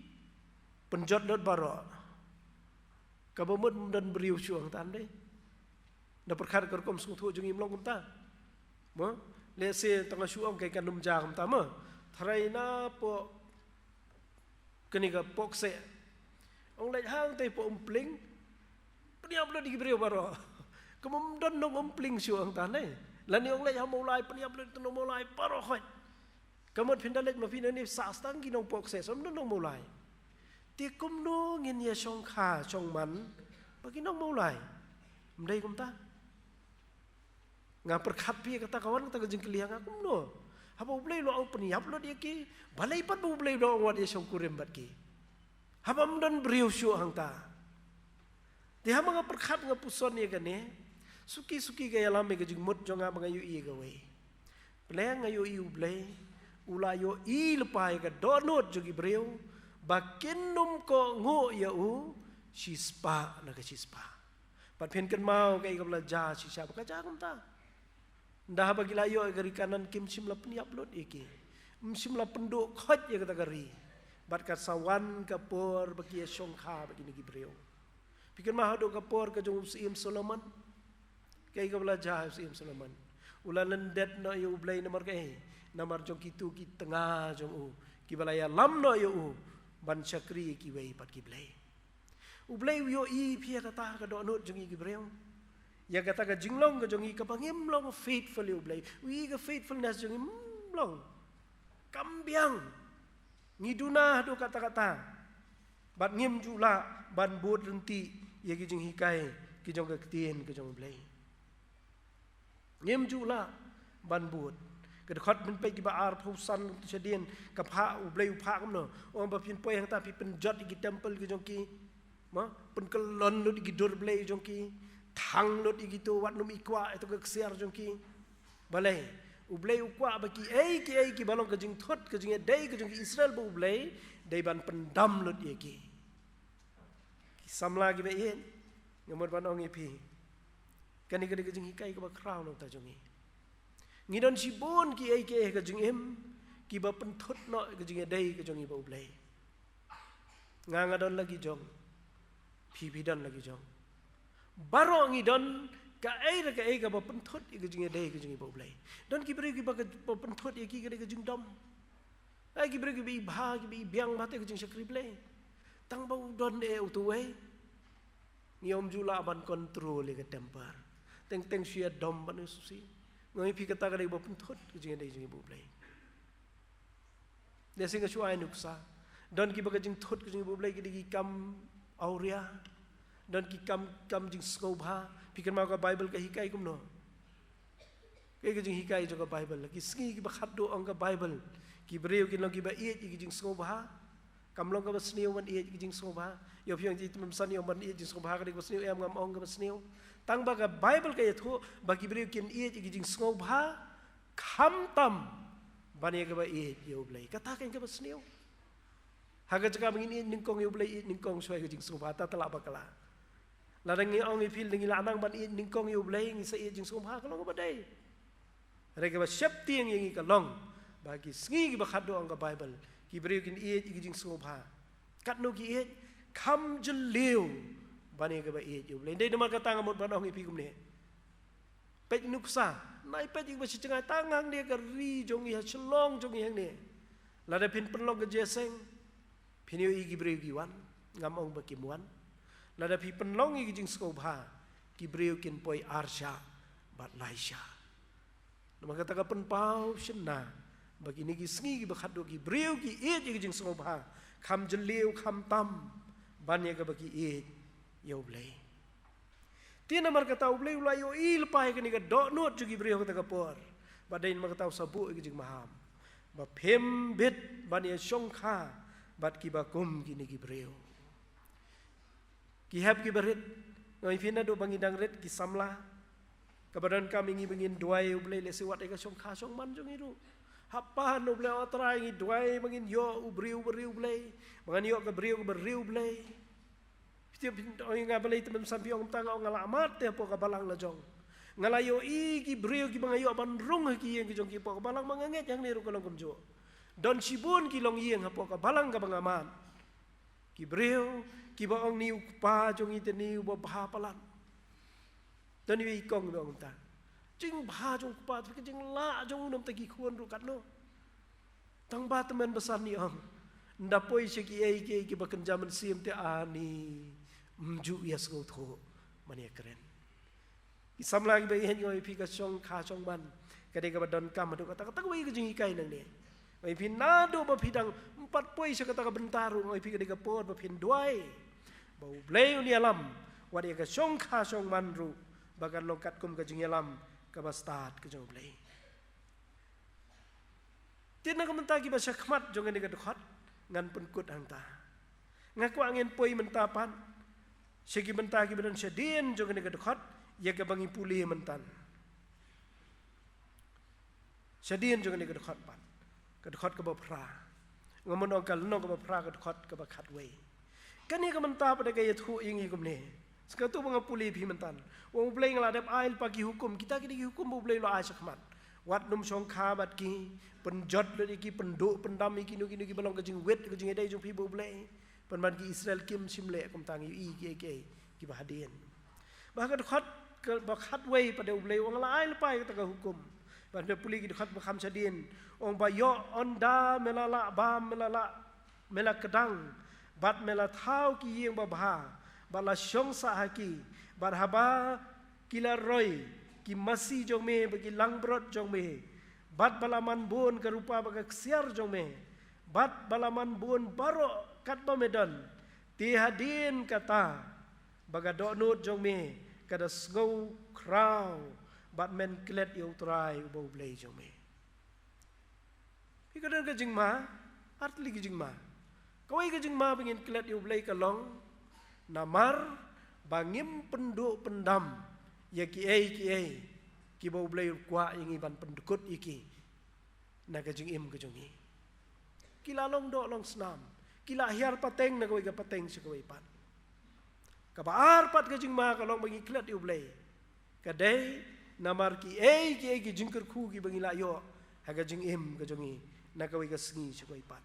pynjot lut baroh. Kaba mut ym don briew shuh hangta, ym dei? Da pyrkhat ka rukom sngewthuh jong ngi ym long kumta. Mo? Lehse tang nga shu ong kaei kan ym jia kumta mo. Tharai na pok kane ka pok se. Ong leit hangta hapoh Umpling, pynïap lut ïa ki briew baroh. Kumno ym don nong Umpling shuh hangta ne? Lane ong leit ha Mawlai, pynïap lut ïa ki nong Mawlai baroh hoi. Ka mut phin da leit ma phi nangne sah tang ki nongpoh kseh, ym don nong Mawlai. Te kumno ngin ïa shongkha shongman bad ki nong Mawlai? Ym dei kumta. Nga pyrkhat phi kata ka wan kata ka jingkylli ha nga kumno. Haba U Blei u la ong pynïap lut ïa ki, balei pat ba U Blei u la ong wat ïa shongkurim bad ki? Haba ym don briew shuh hangta. Te haba nga pyrkhat nga puson ïa kane, suki suki ka ïalam ïa ka jingmut jong nga ba nga ïohi ïa kawei. Pynlong nga ïohi U Blei u la ïohi lypa ïa ka dohnud jong ki briew ba kin ym kohnguh ïa u shispah na ka shispah. Bad phin kynmaw kaei kaba la jia shisha ba ka jia kumta. Ynda haba ki la ïoh ïa ka ri Kanaan kim shym la pynïap lut ïa ki. Ym shym la pynduh khoit ïa kata ka ri. Bad ka sa wan ka por ba ki ïa shongkha bad kine ki briew. Phi kynmaw haduh ka por ka jong u Syiem Solomon. Kaei kaba la jia ha u Syiem Solomon? U la lyndet noh ïa U Blei namar kaei? Namar jong kito ki tnga jong u kiba la ïalam noh ïa u ban shakri ïa kiwei pat ki blei. U Blei u ïohi phi ïa kata ka dohnud jong ngi ki briew, ïa kata ka jinglong ka jong ngi kaba ngim long faithful ïa U Blei. U ïohi ka faithfulness jong ngi, ym long, kam biang. Ngi duna haduh katta katta bad ngim ju lah ban bud ryntih ïa ki jinghikai ki jong ka ktien ka jong U Blei. Ngim ju lah ban bud. Ka dkhot phin peit kiba arphew san shadien, ka phah, U Blei u phah kumno? Ong ba phin poi hangta phi pynjot ïa ki temple ki jong ki, ma, pynkyllon lut ïa ki dur blei jong ki, thang lut ïa kito wat nym ïa kwah ïa to ka ksiar jong ki. Balei? U Blei u kwah ba kiei kiei kiba long ka jingthut ka jingïadei ka jong ki Israel bad U Blei, dei ban pyndam lut ïa ki. Ki samla kiba ïeit, nga mut ban ong ïa phi, kane ka dei ka jinghikai kaba khraw na ka bynta jong ngi. Ngi don shibun kiei kiei ha ka jingim kiba pynthut noh ka jingïadei ka jong ngi bad U Blei. Nga nga don la ki jong, phi phi don la ki jong. Baroh ngi don kaei re kaei kaba pynthut ïa ka jingïadei ka jong ngi bad U Blei. Don ki briew kiba ka, ba pynthut ïa ki ka dei ka jingdom. Ai, ki briew kiba i bha, kiba i biang bha te ka jingshakri Blei. Tang ba u don eh utu wei, ngi ym ju lah ban control ïa ka temper. Teng teng shu ïa dom ban ïa susi. Nga ong ïa phi kata ka dei ba pynthut ka jingïadei jong ngi bad U Blei. Lehse nga shu ai nuksa. Don kiba ka jingthut ka jong ngi bad U Blei ki dei ki kam awria. Don ki kam, kam jingsngewbha. Phi kynmaw ka Baibl ka hikai kumno? Kaei ka jinghikai jong ka Baibl? Ki sngi kiba khatduh, ong ka Baibl, ki briew kin long kiba ïeit ïa ki jingsngewbha. Kam long kaba sniew ban ïeit ïa ki jingsngewbha. Ïoh phi ong, ji tymmen basan ïoh ban ïeit jingsngewbha ka dei kaba sniew, em, ngam ong kaba sniew. Tang ba ka Baibl ka ïathuh ba ki briew kin ïeit ïa ki jingsngewbha khamtam ban ïa kaba ïeit ïa U Blei. Kata ka dei kaba sniew. Ha ka jaka ba ngin ïeit nyngkong ïa U Blei, ïeit nyngkong shuwa ïa ka jingsngewbha, ta, ta lah bakla. Lada ngi ong ïa phi lada ngi lah nang ban ïeit nyngkong ïa U Blei, ngi sa ïeit jingsngewbha, ka long kaba dei. Hynrei kaba sheptieng ïa ngi ka long ba ki sngi kiba khatduh, ong ka Baibl, ki briew kin ïeit ïa ki jingsngewbha. Katno ki ïeit? Kham jylliew ban ïa kaba ïeit ïa U Blei. Dei namar kata nga mut ban ong ïa phi kumne. Peit nuksa, nai peit ïa kiba shi jngai tang hangne ha ka ri jong ngi, ha Shillong jong ngi hangne. Lada phin pynlong ka jingïaseng, phin ïohi ki briew ki wan, ngam ong ba kim wan. Lada phi pynlong ïa ki jingsngewbha, ki briew kin poi arshah bad laishah. Namar kata ka pynpaw shynna ba kine ki sngi kiba khatduh ki briew ki ïeit ïa ki jingsngewbha, kham jylliew khamtam ban ïa kaba ki ïeit ïa U Blei. Te namar kata U Blei u la ïohi lypa ïa kane ka dohnud jong ki briew ha kata ka por. Bad dei namar kata u sa buh ïa ka jingmaham ba phim bit ban ïa shongkha bad kiba kum kine ki briew. Ki hep kiba rit, nga ong ïa phi naduh ba ngi dang rit ki samla, kaba donkam ïa ngi ba ngin duwai ïa U Blei lehse wat ïa ka shongkha shongman jong ngi ruh. Hap ban U Blei, O Trai, ngi duwai ba ngin ïoh u briew uba riewblei, ba ngin ïoh ka briew kaba riewblei. Phi tip, phi ong ïa nga balei te mynta phi ong, mynta nga ong nga la mad te hapoh ka balang la jong. Nga la ïohi ki briew kiba nga ïoh ban rung ha ki ïing ki jong ki hapoh ka balang ba nga ngeit hangne ruh ka long kumjuh. Don shibun ki longïing hapoh ka balang kaba nga mad. Ki briew kiba ong ni u kpa jong ngi te ni uba bha palat. Don iwei i kong iba ong kumta. Jingbha jong u kpa, te ka jinglah jong u na bynta ki khun ruh katno. Tang ba tymmen basan i ong, Nda poi sha ki ei ki ei ki ba kynja mynsiem te ani mju ïa sngewthuh ban ïa kren. Ki samla ki ba ïa ngi oi phi ka shong kha shong man. Ka dei ka ba don kam haduh kata kata ka wei ka jinghikai nangne. Oi phi naduh ba phi dang mpat poi sha kata ka bynta ruh oi phi ka dei ka por ba phin duwai. Ba U Blei un ïalam wat ïa ka shong kha shong man ruh ba kan long katkum ka jingïalam ka ba stad ka jong U Blei. Te na ka mynta ki ba sha khmat jong kane ka dkhot ngan pynkut hangta. Nga kwah ngin poi mynta pat sha ki mynta ki ba don shadien jong kane ka dkhot ïa ka ba ngi pule mynta. Shadien jong kane ka dkhot pat ka dkhot ka ba phra. Nga mon ong ka lynnong ka ba phra ka dkhot ka ba khatwei. Kane ka mynta pat ka ïathuh ïa ngi kumne. Sngewthuh ba nga pule phi mynta. Wa U Blei nga la dep ai lypa ki hukum kita ki dei ki hukum ba U Blei u la ai sha khmat. Wat nym shongkha bad ki pynjot lut ïa ki pynduh pyndam ïa kino kino ki ba long ka jingwit ka jingïadei jong phi bad U Blei. Pynban ki Israel kim shym leh kumta ngi ïohi ki ei ki ei ki ba hadien. Ba ka dkhot ka ba khatwei pat U Blei u ong la ai lypa ïa kata ka hukum. Bad me pule ki dkhot ba kham shadien ong ba ïoh ynda me la lah bam me la lah me la kdang bad me la thaw ki ïing babha bad la shong sah ha ki bad haba ki la roi ki masi jong me bad ki langbrot jong me bad ba la man bun ka rupa bad ka ksiar jong me bad ba la man bun baroh katba me don. Te hadien kata ba ka dohnud jong me ka da sngew khraw bad men klet ïa U Trai uba U Blei jong me. Phi ka don ka jingma, artylli ka jingma. Kawei ka jingma ba ngin klet ïa U Blei ka long namar ba ngim pynduh pyndam ïa ki ei ki ei ki ba U Blei u kwah ïa ngi ban pyndkut ïa ki na ka jingim ka jong ngi. Ki la long doh long snam, ki la hiar pateng na kawei ka pateng sha kawei pat. Kaba ar pat ka jingma ka long ba ngi klet ïa U Blei. Ka dei namar ki ei ki ei ki jingkyrkhu ki ba ngi la ïoh ha ka jingim ka jong ngi na kawei ka sngi sha kawei pat.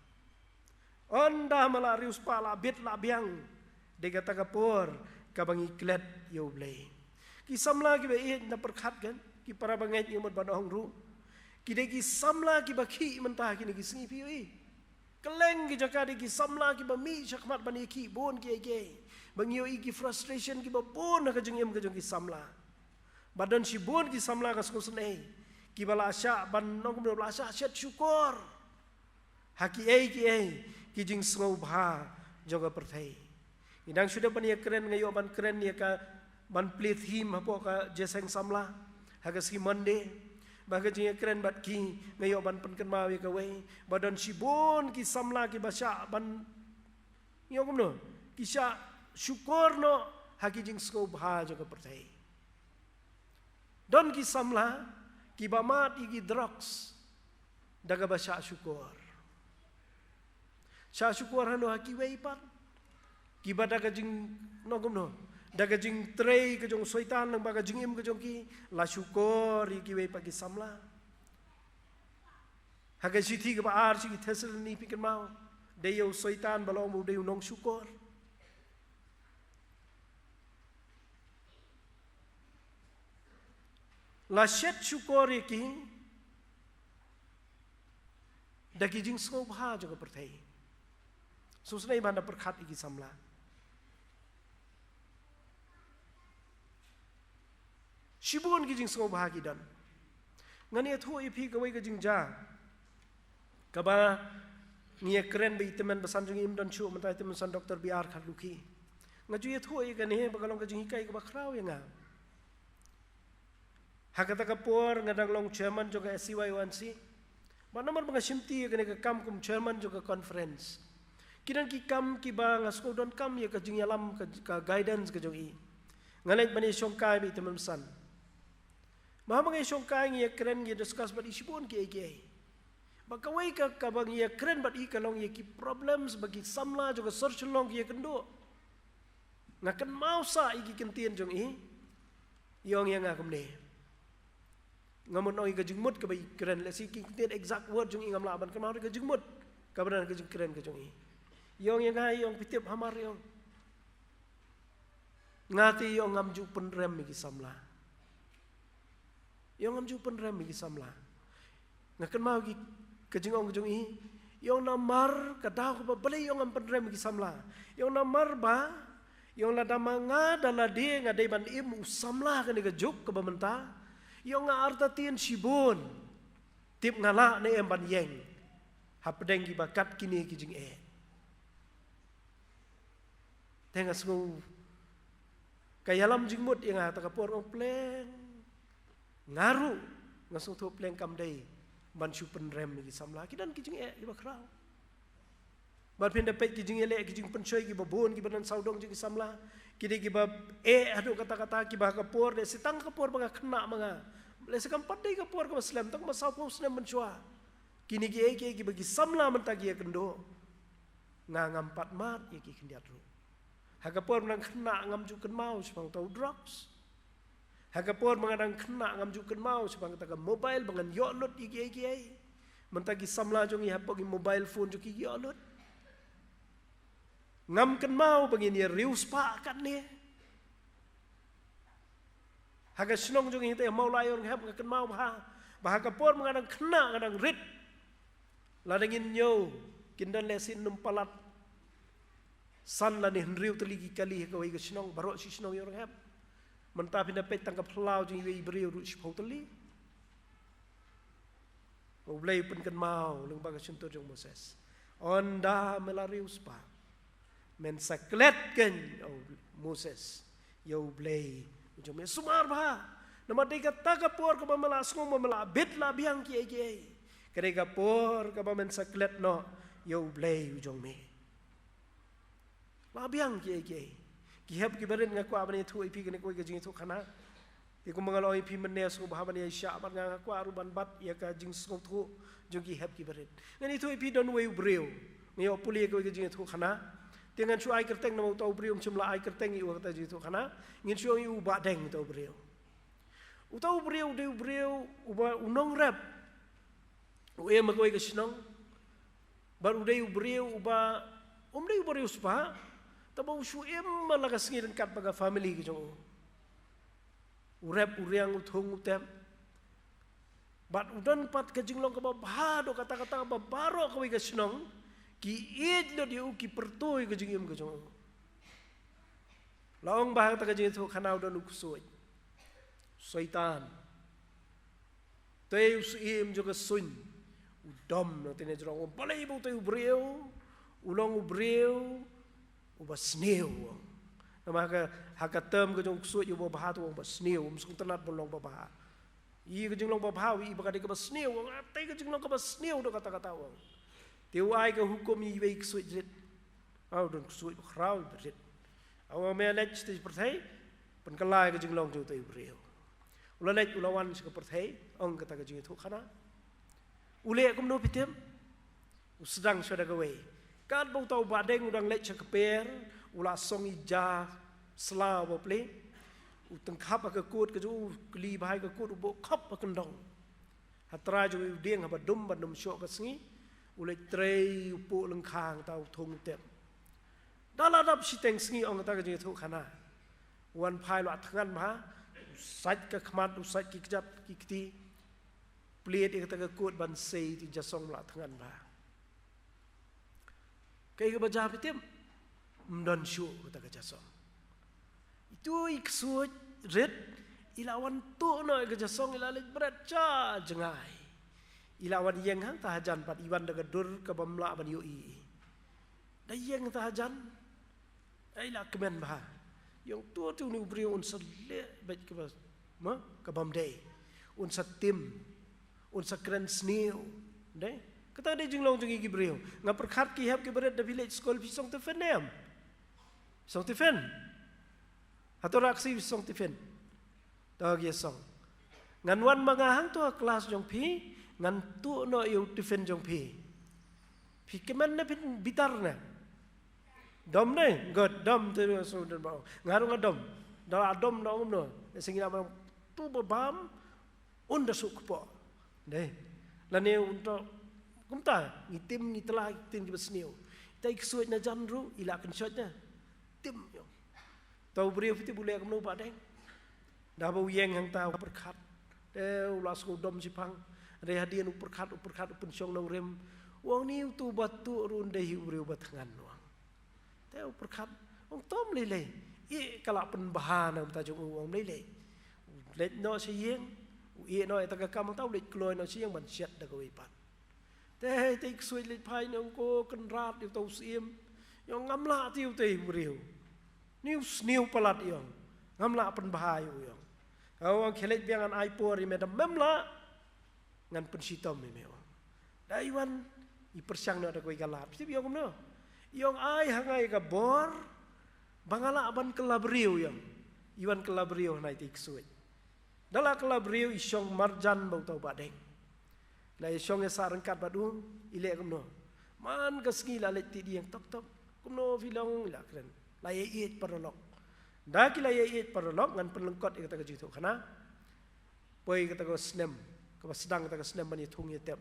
Ynda ma la riewspah la bit la biang dei kata ka por ka ba ngi klet ïa U Blei. Ki samla ki ba ïeit na pyrkhat kan ki para ba ngeit ngi mut ban ong ruh ki dei ki samla ki ba khih mynta kine ki sngi phi ïohi. Kylleng ki jaka dei ki samla ki ba mih shakhmat ban ïa khih bun ki ei ki ei. Ba ngi ïohi ki frustration ki ba bun ha ka jingim ka jong ki samla. Ba don shibun ki samla ka sngewsynei ki ba la shah ban nongkum ba la shah shet shukor ha ki ei ki ei ki jingsngewbha jong ka pyrthei. Ngi dang shu dep ban ïa kren nga ïoh ban kren ïa ka ban plie thim hapoh ka jeseng samla ha ka sngi Monday. Ba ka jingïakren bad ki nga ïoh ban pynkynmaw ïa kawei ba don shibun ki samla ki ba shah ban ïoh kumno ki shah shukor noh ha ki jingsngewbha jong ka pyrthei. Don ki samla ki ba mad ïa ki drugs da ka ba shah shukor. Shah shukor hano ha kiwei pat ki ba da ka jing nongkumno da ka jingtrei ka jong Soitan nang ba ka jingim ka jong ki la shukor ïa kiwei pat ki samla. Ha ka shithi ka ba ar shi ki Thessaloni phi kynmaw dei ïa u Soitan ba long u dei u nongshukor. La shet shukor ïa ki da ki jingsngewbha jong ka pyrthei. Sngewsynei ban da pyrkhat ïa ki samla. Shibun ki jingsngewbha ki don. Ngan ïathuh ïa phi kawei ka jingjia kaba ngi ïakren bad i tymmen basan jong i, im don shuh mynta, i tymmen basan Doktor B R Kharlukhi. Nga ju ïathuh ïa kane ba ka long ka jinghikai kaba khraw ïa nga. Ha kata ka por nga dang long chairman jong ka S C Y O N C. Bad namar ba nga shimti ïa kane ka kam kum chairman jong ka conference, ki don ki kam kiba nga sngewdonkam ïa ka jingïalam ka, ka guidance ka jong i. Nga leit ban ïashongkai bad i tymmen basan. Ba haba ngi shongkai ngi ïakren ngi discuss bad i shibun kiei kiei. Ba kawei ka kaba ngi ïakren bad i ka long ïa ki problems ba ki samla jong ka sor Shillong ki ïakynduh. Nga kynmaw sah ïa ki kyntien jong i. I ong ïa nga kumne. Nga mut ong ïa ka jingmut kaba i kren, lehse ki kyntien exact word jong i ngam lah ban kynmaw, ka jingmut kaba don ka jingkren ka jong i. I ong ïa nga, i ong phi tip hamar, i ong. Nga te i ong ngam ju pynrem ïa ki samla. I ong ngam ju pynrem ïa ki samla. Nga kynmaw ki ka jingong ka jong i. Ïong namar ka daw kaba balei ïong ngam pynrem ki samla. Ïong namar ba ïong lada ma nga da lade nga dei ban im u samla kane ka juk kaba mynta. Ïong nga artatien shibun. Tip nga lah ne em ban ïeng hapdeng kiba kat kine ki jingeh. Te nga sngew ka ïalam jingmut ïa nga ta ka por nga pleng. Nga ruh nga sngewthuh pleng kam dei ban shu pynrem ïa ki samla, ki don ki jingeh kiba khraw. Bad phin da peit ki jingeh leh ki jingpynshoi kiba bun kiba don sawdong jong ki samla. Ki dei kiba eh haduh katta katta kiba ha ka por, dei sitang ka por ba nga khynnah ma nga. Lehse kam pat dei ka por kaba slem, tang ma sawphew snem mynshuwa. Kine kiei kiei kiba ki samla mynta ki ïakynduh. Nga ngam pat mad ïa ki khyndiat ruh. Ha ka por ba nga dang khynnah ngam ju kynmaw shaphang uta u drugs. Ha ka por ba nga dang khynnah ngam ju kynmaw shaphang kata ka mobile ba ngan ïoh lut ïa kiei kiei. Mynta ki samla jong ngi hapoh ki mobile phone jong ki ïoh lut. Ngam kynmaw ba ngin ïa riewspah katne. Ha ka shnong jong ngi te Mawlai Ïewrynghep nga kynmaw bha ba ha ka por ba nga dang khynnah nga dang rit. Lada ngin ñiew kin don lehse nym palat san lane hynriew tylli ki kali ha kawei ka shnong, baroh shi shnong Ïewrynghep. Mynta phin da peit tang ka phyllaw jong iwei i briew ruh shiphew tylli. U Blei u pynkynmaw lyngba ka shyntur jong u Moses, ynda me la riewspah, men sa klet kein, o Moses, ïa U Blei u jong me. Sumar bha. Namar dei kata ka por kaba me la sngew ba me la bit la biang kiei kiei. Ka dei ka por kaba men sa klet noh ïa U Blei u jong me. La biang kiei kiei. Ki hep kiba rit nga kwah ban ïathuh ïa phi kane kawei ka jingïathuhkhana. Te kumba nga la ong ïa phi mynne, sngewbha ban ïa shah bad nga, nga kwah ruh ban bat ïa ka jingsngewthuh jong ki hep kiba rit. Ngan ïathuh ïa phi don uwei u briew. Nga ïoh pule ïa kawei ka jingïathuhkhana. Te ngan shu ai kyrteng namar uta u briew um shym la ai kyrteng ïa u ha kata ka jingïathuhkhana. Ngin shu ong ïa u Bahdeng uta u briew. Uta u briew u dei u briew uba u nongrep. U im ha kawei ka shnong. Bad u dei u briew uba um dei u briew spah. Tangba u shu im man la ka sngi ryngkat bad ka family ka jong u. U rep u riang, u thung u tep. Bad u don pat ka jinglong kaba bha haduh katta katta ba baroh kawei ka shnong ki ïeit lut ïa u, ki pyrto ïa ka jingim ka jong u. La ong ba ha kata ka jingïathuhkhana u don u ksuid, u Soitan. Te u syiem jong ka suiñ u dom na u, te ne jrong, u ong balei ba utai u briew u long u briew uba sniew, u ong. Namar ha ka, ha ka term ka jong u ksuid uba bha te u ong ba sniew, um sngewtynnat ban long ba bha. Ïa ka jinglong ba bha u ïohi ba ka dei kaba sniew, u ong, ah, te ka jinglong kaba sniew haduh katta katta, u ong. Te u ai ka hukum ïa iwei i ksuid rit. Ah, u don ksuid ba khraw ba rit. Ah, u ong me leit sha pyrthei, pynkylla ïa ka jinglong jong utai u briew. U la leit, u la wan sha ka pyrthei, ong kata ka jingïathuhkhana. U leh kumno phi tip? U sdang shuwa da kawei. Katba uta u Bahdeng u dang leit sha kper, u la song i ja sla uba plie. U tyngkhap ha ka kut ka jong u, u kli bha ïa ka kut, u buh khop ha kyndong. Ha trai jong u dieng haba dum ban dum shoh ka sngi, u leit trei u puh lyngkha hangta u thung u tep. Da la dap shiteng sngi, ong kata ka jingïathuhkhana, u wan phai u la thngan bha, u sait ka khmat, u sait ki kjat ki kti. Plied ïa kata ka kut ban sei ïa uta u jasong, u la thngan bha. Kaei kaba jia phi tip? Ym don shuh kata ka jasong. Ito i ksuid rit i la wan tuh noh ïa ka jasong, i la leit bret sha jngai. I la wan ïeng hangta hajan pat, i wan da ka dur kaba ym lah ban ïohi. Da ïeng hangta hajan. Ai la kmen bha. Ïong, to, to une u briew un sa leh beit kaba, ma, kaba ym dei. Un sa tim. Un sa kren sniew. Dei? Kata dei jinglong jong ngi ki briew. Nga pyrkhat ki hep kiba rit, da phi leit skul phi song tiffin ne em? Song tiffin. Hato Raksi phi song tiffin? To ki song. Ngan wan ma nga hangto ha klas jong phi, ngan tuh noh ïa u tiffin jong phi. Phi kmen ne phin bitar ne? Dom ne, ngot dom te so dom ba. Nga ruh nga dom. Da dom da um no. Sing ïa ba tu ba bam. Un da suk po. Dei. Lane un to kumta, ngi tim, ngi tla, tim kiba sniew. Te i ksuid na jan ruh i la kynshoit ne. Tim ïa. Uta u briew phi tip u leh kumno u Bahdeng? Da ba u ïeng hangta u pyrkhat. Te u la sngew dom shiphang. Re hadien u pyrkhat, u pyrkhat, u pynshong na u rim. U ong, ni utu ba tuh ruh un dei hi u briew ba thngan, u ong. Te u pyrkhat, u ong, to ym lei lei. Ïeh, ka la pynbha na ka bynta jong u, u ong, ym lei lei. Leit noh sha ïing, u ïeh noh ïa kata ka kam, hangta u leit kloi noh sha ïing ban shet da kawei pat. Te hei, te i ksuid leit phai, u ong, ko Kynrad, ïa uta u syiem. U ong, ngam lah te ïa uta u briew. Ni u sniew palat, u ong. Ngam lah pynbha ïa u, u ong. Ka u ong, khie leit biang, ngan ai por ïa me, da mem lah ngan pynshitom ïa me, u ong. Da i wan, i pyrshang noh da kawei ka lad. Phi tip i ong kumno? I ong, ai ha nga ïa ka bor ba nga lah ban kylla briew, u ong. I wan kylla briew ha nga, i te i ksuid. Da la kylla briew, i shong marjan bad uta u Bahdeng. La ïa shong ïa sah ryngkat bad u, i leh kumno? Man ka sngi la leit tied ïing, tok tok. Kumno phi long? I la kren. La ïa ïeit paralok. Da ki la ïa ïeit paralok, ngan pynlyngkot ïa kata ka jingïathuhkhana. Poi kata ka snem, kaba sdang kata ka snem ban ïathung ïatep.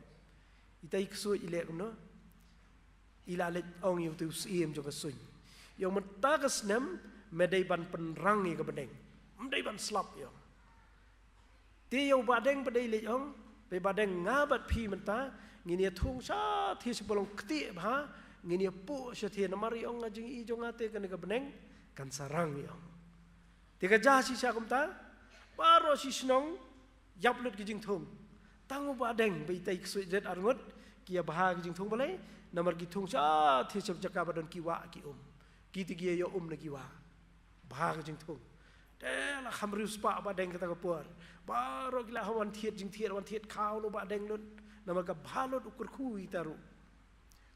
Ita i ksuid i leh kumno? I la leit ong ïa uta u syiem jong ka suiñ. I ong, mynta ka snem me dei ban pynrang ïa ka bneng. Ym dei ban slap, i ong. Te ïa u Bahdeng pat de i leit ong, peit Bahdeng, nga bad phi mynta ngin ïathung shathie sha ba long ktieh bha, ngin ïapuh shathie, namar i ong, ka jingi jong nga te kane ka bneng kan sa rang, i ong. Te ka jia shisha kumta, baroh shi shnong ïap lut ki jingthung. Tang u Bahdeng bad ita i ksuid rit arngut ki ïa bha ki jingthung. Balei? Namar ki thung shathie sha jaka ba don ki wah ki um. Ki te ki ïa ïoh um na ki wah. Bha ki jingthung. Te la kham riewspah Bahdeng kata ka por. Baroh ki la ha wan thied jingthied, wan thied khaw, u Bahdeng lut. Namar ka bha lut, u kyrkhu ïa ita ruh.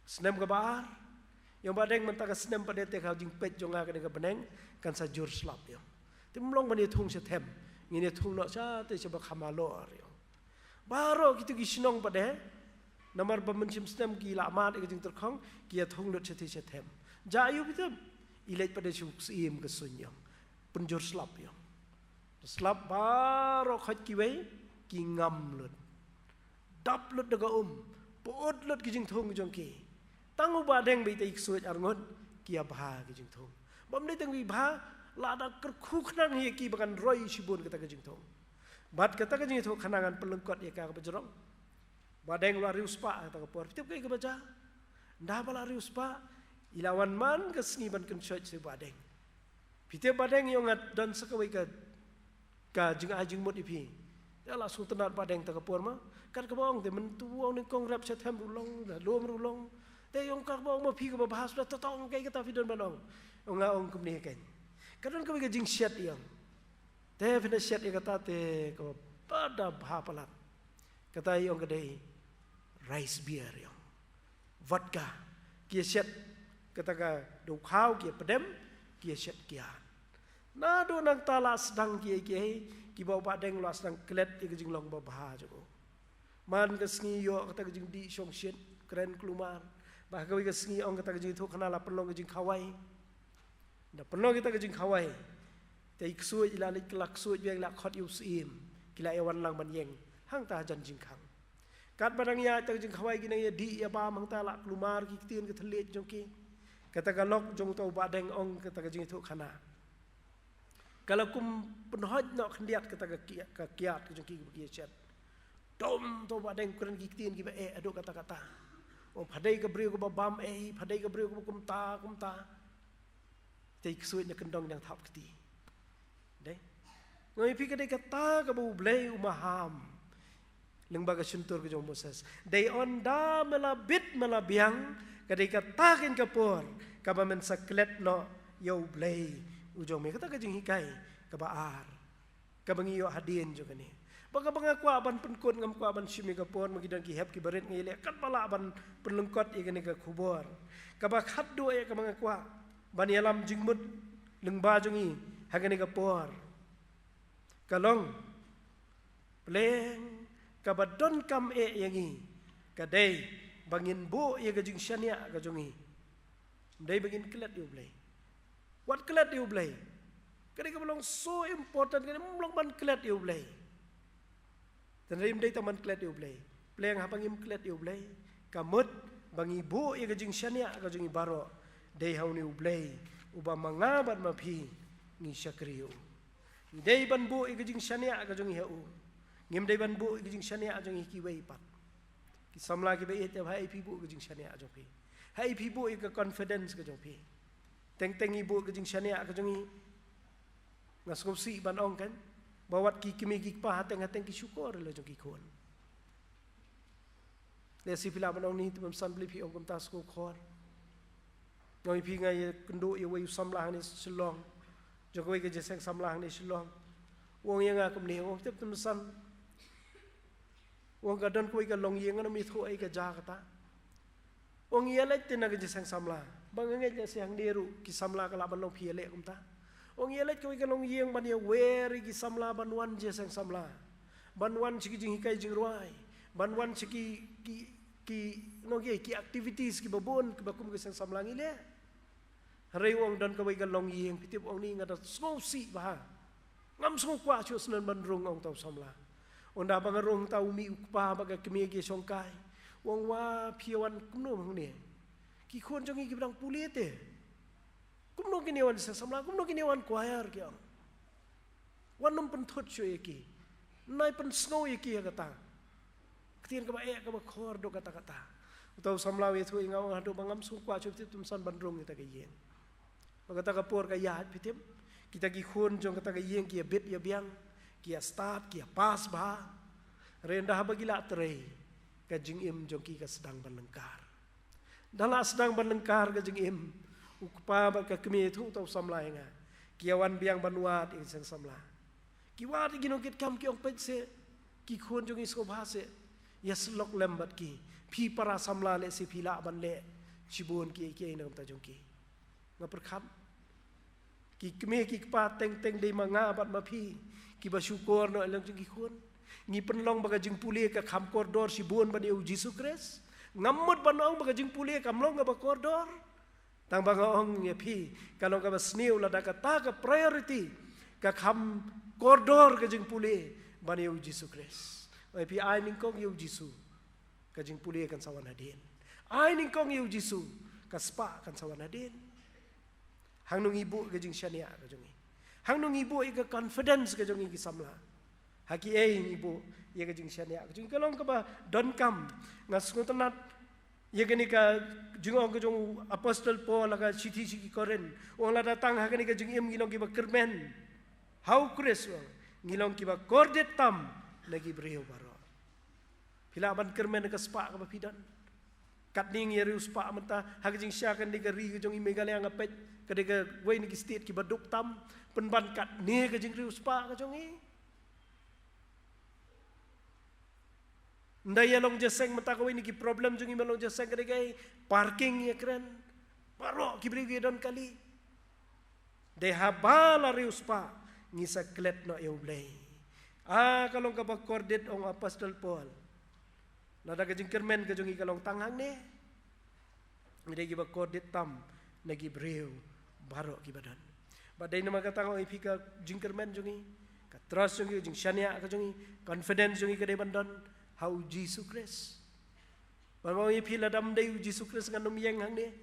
Snem kaba ar, i ong Bahdeng, mynta ka snem pat de te ka jingpeit jong nga kane ka bneng kan sa jur slap, i ong. Te ym long ban ïathung sha them, ngin ïathung noh shathie sha ba kham halor, i ong. Baroh kito ki shnong pat de, namar ba mynshem snem ki la mad ïa ka jingtyrkhong, ki ïathung lut shathie sha them. Jia aiu, phi tip? I leit pat de sha u syiem ka suiñ, i ong. Pynjur slap, i ong. Slap baroh khoit kiwei ki ngam lut. Dap lut da ka um, pyut lut ki jingthung jong ki. Tang u Bahdeng bad ita i ksuid arngut ki ïa bha ki jingthung. Bym dei tang ki bha, la da kyrkhu khnang ïa ki ba kan roi shibun kata ka jingthung. Bad kata ka jingïathuhkhana ngan pynlyngkot ïa ka kaba jrong. Bahdeng la riewspah kata ka por. Phi tip kaei kaba jia? Ynda ba la riewspah, i la wan man ka sngi ban kynshoit sha u Bahdeng. Phi tip Bahdeng, i ong, nga don sa kawei ka, ka jingai jingmut ïa phi. Te la sngewtynnat Bahdeng ta ka por ma. Kat kaba ong te, mynta u ong nyngkong rep sha them ruh long, la lum ruh long. Te i ong, kat kaba ong ma phi kaba bha suda, to to ong kaei kata phi don ban ong. Ong, nga ong kumne keiñ. Ka don kawei ka jingshet, i ong. Te phin da shet ïa kata te kaba bha da bha palat. Kata i ong ka dei rice beer, i ong. Vodka. Ki ïa shet kata ka dewkhaw, ki ïa pdem, ki ïa shet kiad. Naduh nangta la sdang kiei kiei kiba u Bahdeng u la sdang klet ïa ka jinglong babha jong u. Man ka sngi ïoh kata ka jingdih shongshit, kren kulmar. Bad ha kawei ka sngi ong kata ka jingïathuhkhana la pynlong ka jingkhawai. Ynda pynlong kita ka jingkhawai, te i ksuid i la leit kylla ksuid biang, i la khot ïa u syiem, ki la ïa wan lang ban ïeng hangta hajan jingkhang. Katba dang ïaid ta ka jingkhawai, ki nang ïa dih ïa bam hangta, la kulmar ki ktien ka thylliej jong ki. Kata ka lok jong uta u Bahdeng, ong kata ka jingïathuhkhana, ka la kum pynhoit noh khyndiat kata ka kiad, ka kiad ka jong ki ba ki ïa shet. Dom uta u Bahdeng, kren ki ktien kiba eh haduh katta katta. Ong, phadei ka briew kaba bam, eh, phadei ka briew kaba kumta kumta. Te i ksuid na kyndong nang thap kti. Dei? Nga ong ïa phi, ka dei kata kaba U Blei u maham. Lyngba ka shyntur ka jong u Moses. Dei, ynda me la bit me la biang, ka dei kata keiñ ka por kaba men sa klet noh ïa U Blei u jong me. Kata ka jinghikai kaba ar kaba ngi ïoh hadien jong kane. Ba kaba nga kwah ban pynkut, ngam kwah ban shim ïa ka por, ma ki don ki hep kiba rit, nga ïaleh katba lah ban pynlyngkot ïa kane ka khubor. Kaba khatduh ïa kaba nga kwah ban ïalam jingmut lyngba jong ngi ha kane ka por ka long, pleng kaba donkam eh ïa ngi ka dei ba ngin buh ïa ka jingshaniah ka jong ngi. Ym dei ba ngin klet ïa U Blei. Wat klet ïa U Blei. Ka dei kaba long so important, ka dei, ym long ban klet ïa U Blei. Te ym dei tang ban klet ïa U Blei. Pleng haba ngim klet ïa U Blei, ka mut ba ngi buh ïa ka jingshaniah ka jong ngi baroh dei ha une U Blei uba ma nga bad ma phi ngi shakri ïa u. Ngi dei ban buh ïa ka jingshaniah ka jong ngi ha u. Ngim dei ban buh ïa ka jingshaniah jong ngi ha kiwei pat. Ki samla kiba ïeit, haei phi buh ka jingshaniah jong phi? Haei phi buh ïa ka confidence ka jong phi? Teng teng ngi buh ka jingshaniah ka jong ngi. Nga sngewsih ban ong kan, ba wat ki kmie ki kpa hateng hateng ki shukor la jong ki khun. Lehse phi lah ban ong ni, te ban san bli phi ong kumta, sngewkhor. Nga ong ïa phi, nga ïakynduh ïa uwei u samla hangne Shillong, jong kawei ka jingïaseng samla hangne Shillong. U ong ïa nga kumne, u ong, tip, te ban san, u ong, ka don kawei ka longïing, ngam ithuh ei ka jia kata. U ong, ïa leit te na ka jingïaseng samla. Ba nga ngeit lehse hangne ruh ki samla ka lah ban long phi ïaleh kumta. U ong, ïa leit kawei ka longïing ban ïawer ïa ki samla ban wan jingïaseng samla, ban wan sha ki jinghikai jingrwai, ban wan sha ki, ki, ki, nongkei, ki activities kiba bun kiba kum ka jingïaseng samla ngi leh. Hynrei u ong don kawei ka longïing, phi tip, u ong ni, nga da sngewsih bha. Ngam sngewkwah shuh shuh ban rung, ong uta u samla. U ong, da ba nga rung, uta u mei u kpa bad ka kmie ki shongkai. U ong, wa, phi wan kumno hangne? Ki khun jong ngi kiba dang pule te, kumno kin ïawan jingïaseng samla, kumno kin ïawan choir, ki ong. Wat nym pynthut shuh ïa ki. Nym pynsngew ïa ki ha kata. Ktien kaba eh kaba khor duk katta katta. Uta u samla u ïathuh ïa nga, u ong, haduh ba ngam sngewkwah shuh, phi tip, te ban san ban rung ïa kata ka ïing. Bad kata ka por ka ïaid, phi tip, kita ki khun jong kata ka ïing ki ïabit ïabiang, ki ïastad, ki ïapass bha. Hynrei ynda haba ki la trei, ka jingim jong ki ka sdang ban lyngkar. Ynda la sdang ban lyngkar ka jingim, u kpa bad ka kmie, ïathuh uta u samla ïa nga, ki ïawan biang ban wad ïa ka jingïaseng samla. Ki wad ïa ki nongkitkam, ki ong, peit seh, ki khun jong ngi sngewbha seh. Ïasyllok lem bad ki. Phi para samla, lehse phi lah ban leh shibun kiei kiei na ka bynta jong ki. Nga pyrkhat, ki kmie ki kpa, teng teng dei ma nga bad ma phi kiba shukor noh ïa la jong ki khun. Ngi pynlong ba ka jingpule ka kham kordor shibun ban ïa u Jisu Khrist. Ngam mut ban ong ba ka jingpule kam long kaba kordor. Tang ba nga ong ïa phi, ka long kaba sniew lada kata ka priority ka kham kordor ka jingpule ban ïa u Jisu Khrist. Ïa phi, ai nyngkong ïa u Jisu, ka jingpule kan sa wan hadien. Ai nyngkong ïa u Jisu, ka spah kan sa wan hadien. Hangno ngi buh ka jingshaniah ka jong ngi? Hangno ngi buh ïa ka confidence ka jong ngi ki samla? Ha kiei ngi buh ïa ka jingshaniah ka jong ngi? Ka long kaba donkam. Nga sngewtynnat ïa kane ka jingong ka jong u Apostol Paul ha ka shithi sha ki Korinth. U ong, lada tang ha kane ka jingim ngi long kiba kyrmen ha u Khrist, u ong, ngi long kiba kordit tam na ki briew baroh. Phi lah ban kyrmen ha ka spah kaba phi don. Katne ngi ïa riewspah mynta, ha ka jingshai kane ka ri ka jong ngi Meghalaya, nga peit ka dei kawei na ki state kiba duk tam pynban katne ka jingriewspah ka jong ngi. Ynda ïa long jingïaseng mynta, kawei na ki problem jong ngi ban long jingïaseng ka dei kaei? Parking ïakren. Baroh ki briew ki don kali. Dei haba la riewspah ngi sa klet noh ïa u Blei. Ah, ka long kaba kordit, ong u Apostol Paul. Lada ka jingkyrmen ka jong ngi ka long tang hangne, ngi dei kiba kordit tam na ki briew baroh kiba don. Bad dei namar kata nga ong ïa phi, ka jingkyrmen jong ngi, ka trust jong ngi, ka jingshaniah ka jong ngi, confidence jong ngi ka dei ban don ha u Jisu Khrist. Bad nga ong ïa phi, lada ym dei u Jisu Khrist ngan ym ïeng hangne.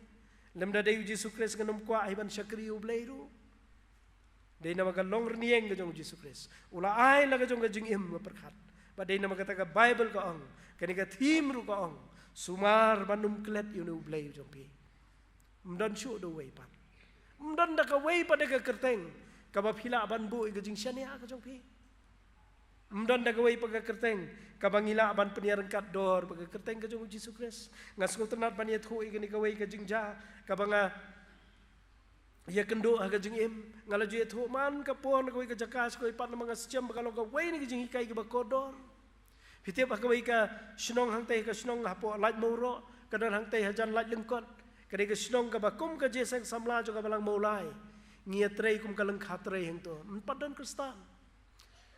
Lymda dei u Jisu Khrist ngan ym kwah hi ban shakri ïa u Blei ruh. Dei namar ka long rynïeng ka jong u Jisu Khrist, u la ai la ka jong ka jingim, nga pyrkhat. Bad dei namar kata ka Baibl ka ong, kane ka theme ruh ka ong, sumar ban ym klet ïa une u Blei jong phi. Ym don shuh da uwei pat. Ym don da kawei pat da ka kyrteng kaba phi lah ban buh ïa ka jingshaniah ka jong phi. Ym don da kawei pat ka kyrteng kaba ngi lah ban pynïaryngkat dor bad ka kyrteng ka jong u Jisu Khrist. Nga sngewtynnat ban ïathuh ïa kane kawei ka jingjia kaba nga ïakynduh ha ka jingim. Nga la ju ïathuh man ka por na kawei ka jaka sha kawei pat, namar nga sngew ba ka long kawei na ka jinghikai kaba kordor. Phi tip, ha kawei ka shnong hangtei, ka shnong hapoh Laitumkhrah, ka don hangtei hajan Laitlyngkot. Ka dei ka shnong kaba kum ka jingïaseng samla jong ka Balang Mawlai. Ngi ïatrei kum ka lyngkha trei hangto. Ym pat don Khristan.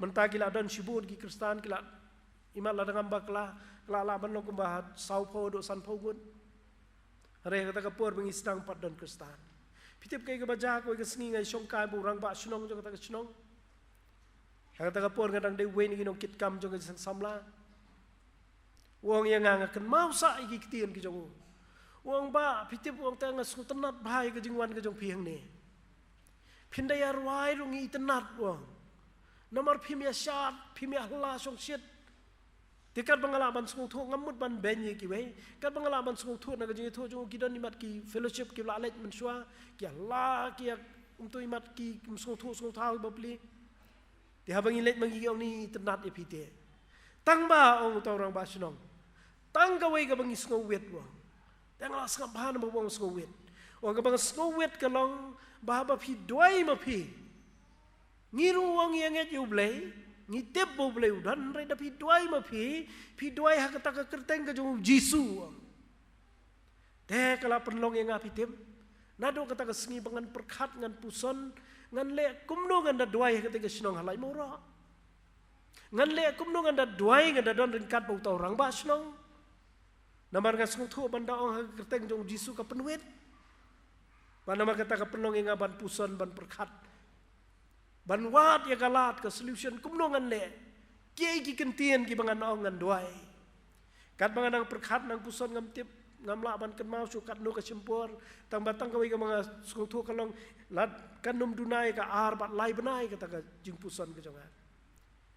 Mynta ki la don shibun ki Khristan, ki la, imat lada ngam bakla, ki la lah ban long kumba saw phew haduh san phew ngut. Hynrei ha kata ka por ba ngi sdang, ym pat don Khristan. Phi tip kaei kaba jia? Kawei ka sngi nga ïashongkai bad u rangbah shnong jong kata ka shnong. Ha kata ka por nga dang dei uwei na ki nongkitkam jong ka jingïaseng samla. U ong ïa nga, nga kynmaw sah ïa ki ktien ki jong u. U ong, "Bah, phi tip," u ong, "te nga sngewtynnat bha ïa ka jingwan ka jong phi hangne. Phin da ïa rwai ruh ngi itynnat," u ong. "Namar phim ïa shad, phim ïa hla shongshit. Te katba nga lah ban sngewthuh, ngam mut ban beiñ ïa kiwei. Katba nga lah ban sngewthuh na ka jingïathuh jong u, ki don imat ki fellowship kiba la leit mynshuwa, ki la ki ïa, kumto imat ki sngewthuh sngewthuh bapli. Te haba ngi leit ma ngi, ong, ngi itynnad ïa phi te. Tang ba, ong uta u rangbah shnong, tang kawei kaba ngi sngewwit, u ong. Te nga la sngap bha namar ba u ong sngewwit. U ong, kaba nga sngewwit ka long ba haba phi duwai ma phi, ngi ruh, u ong, ngi ïa ngeit ïa U Blei, ngi tip ba U Blei u don, hynrei da phi duwai ma phi, phi duwai ha kata ka kyrteng ka jong U Jisu, u ong. Te ka la pynlong ïa nga, phi tip, naduh kata ka sngi ba ngan pyrkhat, ngan puson, ngan leh kumno ngan da duwai ha kata ka shnong ha Laitumkhrah. Ngan leh kumno ngan da duwai, ngan da don ryngkat bad uta u rangbah shnong. Namar nga sngewthuh ban da ong ha ka kyrteng jong U Jisu ka pynwit. Bad namar kata ka pynlong ïa nga ban puson, ban pyrkhat, ban wad ïa ka lad, ka solution, kumno ngan leh, kiei ki kyntien kiba ngan ong, ngan duwai. Katba nga nang pyrkhat, nang puson, ngam tip, ngam lah ban kynmaw shuh katno ka shim por. Tang ba tang kawei kaba nga sngewthuh ka long, lada kan nym duna ïa ka ar bad lai bnai kata ka jingpuson ka jong nga.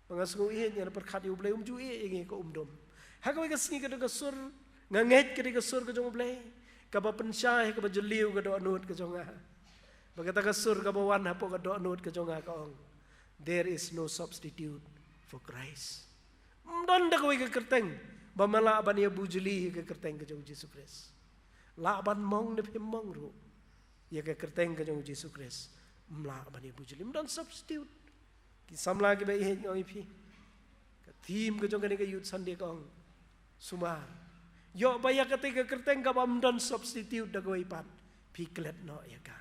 Ba nga sngew ïeit, nga pyrkhat ïa U Blei, um ju ïeit ïa ngi, ka um dum. Ha kawei ka sngi ka don ka sur, nga ngeit ka dei ka sur ka jong U Blei, kaba pynshai ha kaba jylliew ka dohnud ka jong nga. Ba kata ka sur kaba wan hapoh ka dohnud ka jong nga ka ong, "There is no substitute for Christ." Ym don da kawei ka kyrteng ba me lah ban ïa bujli ïa ka kyrteng ka jong U Jisu Khrist. Lah ban mong ne phim mong ruh, ïa ka kyrteng ka jong U Jisu Khrist ym lah ban ïa bujli. Ym don substitute. Ki samla kiba ïeit, nga ong ïa phi, ka theme ka jong kane ka Youth Sunday ka ong, sumar. Ïoh ba ïa kata ka kyrteng kaba ym don substitute da kawei pat, phi klet noh ïa ka.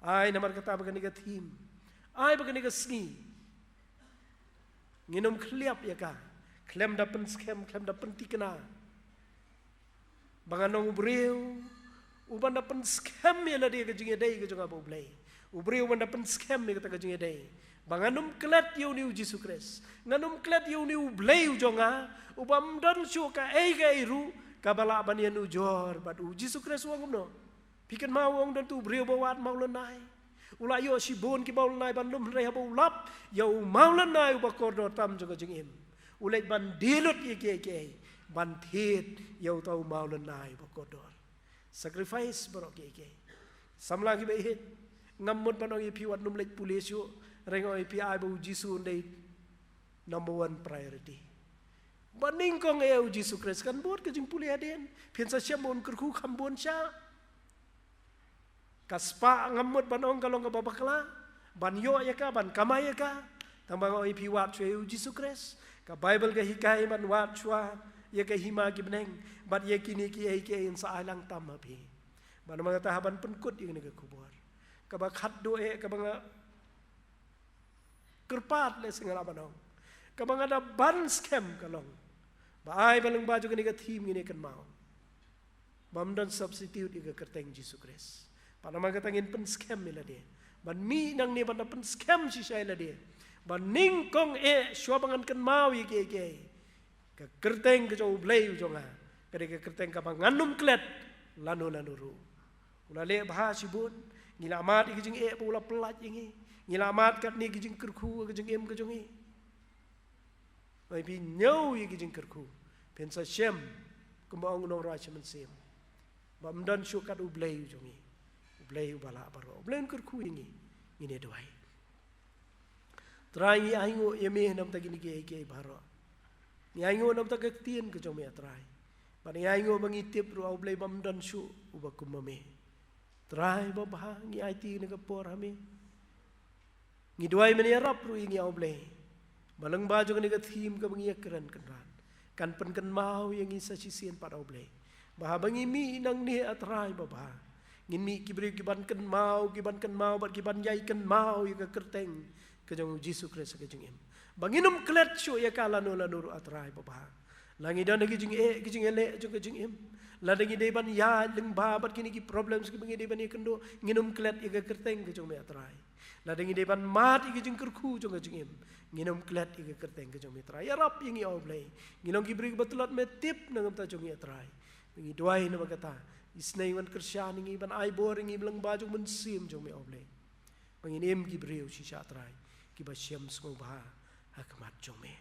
Ai namar kata ba kane ka theme, ai ba kane ka sngi ngin ym khliap ïa ka khlem da pynskhem, khlem da pynthikna. Ba ngan long u briew uban da pynskhem ïa lade ka jingïadei ka jong nga bad U Blei. U briew uban da pynskhem ïa kata ka jingïadei. Ba ngan ym klet ïa une U Jisu Khrist, ngan ym klet ïa une U Blei u jong nga, uba ym don shuh kaei kaei ruh kaba lah ban ïanujor bad U Jisu Khrist, u ong kumno. Phi kynmaw, u ong, don tu u briew ba wad mawlynnai. U la ïoh shibun ki mawlynnai ban lum, hynrei haba u lap ïa u mawlynnai uba kordor tam jong ka jingim, u leit ban die lut ïa kiei kiei ban thied ïa uta u mawlynnai uba kordor. Sacrifice baroh kiei kiei. Samla kiba ïeit, ngam mut ban ong ïa phi wat nym leit pule shuh, hynrei nga ong ïa phi, ai ba U Jisu un dei number one priority. Ba nyngkong eh U Jisu Khrist, kan bud ka jingpule hadien. Phin sa shem ba un kyrkhu kham bun sha. Ka spah, ngam mut ban ong ka long kaba bakla ban ïoh ïa ka, ban kamai ïa ka. Tang ba nga ong ïa phi, wad shuwa ïa U Jisu Khrist. Ka Baibl ka hikai ban wad shuwa ïa ka hima ki bneng bad ïa kine kiei kiei yn sa ai lang tam ha phi. Bad namar kata, haba ngan pynkut ïa kane ka khubor kaba khatduh eh, kaba nga kyrpad lehse nga lah ban ong, kaba nga da ban skhem ka long ba ai ba lyngba jong kane ka theme ngin ïa kynmaw ba ym don substitute ïa ka kyrteng Jisu Khrist. Bad namar kata ngin pynskhem ïa lade, ban mih nangne ban da pynskhem shisha ïa lade ba nyngkong eh, shuwa ba ngan kynmaw ïa kiei kiei, ka kyrteng ka jong U Blei u jong nga ka dei ka kyrteng kaba ngan ym klet lano lano ruh. U la leh bha shibun. Ngi la mad ïa ka jingeh ba u la pyllait ïa ngi. Ngi la mad katne ki jingkyrkhu ha ka jingim ka jong ngi. Ïa phi, ñiew ïa ki jingkyrkhu, phin sa shem kumba ong u nongrwai mynsiem, ba ym don shuh kat U Blei u jong ngi. U Blei uba lah baroh, U Blei un kyrkhu ïa ngi. Ngin ïa duwai. Trai, ngi ainguh ïa me na bynta kine kiei kiei baroh. Ngi ainguh na bynta ka ktien ka jong me, A Trai. Bad ngi ainguh ba ngi tip ruh, A U Blei, ba ym don shuh uba kum ma me. Trai babha, ngi aiti kane ka por ha me. Ngi duwai men ïarap ruh ïa ngi, A U Blei, ba lyngba jong kane ka theme kaba ngi ïa kren kynran, kan pynkynmaw ïa ngi sa shisien pat, A U Blei, ba haba ngi mih nangne, A Trai babha, ngin mih ki briew kiban kynmaw, kiban kynmaw bad kiban ïai kynmaw ïa ka kyrteng ka jong U Jisu Khrist ha ka jingim, ba ngin ym klet shuh ïa ka lano lano ruh, A Trai babha. La ngi don ha ki jingeh, ki jingeh leh jong ka jingim, lada ngi dei ban ïaid lyngba bad kine ki problems kiba ngi dei ban ïakynduh, ngin ym klet ïa ka kyrteng ka jong me, A Trai. Lada ngi dei ban mad ïa ki jingkyrkhu jong ka jingim, ngin ym klet ïa ka kyrteng ka jong me, A Trai. Ïarap ïa ngi, A U Blei. Ngi long ki briew kiba tlot, me tip na ka bynta jong ngi, A Trai. Ngi duwai namar kata, isynei wan kyrshan ïa ngi, ban ai bor ïa ngi lyngba jong u Mynsiem jong me, A U Blei, ba ngin im ki briew shisha, A Trai, kiba shem sngewbha ha khmat jong me.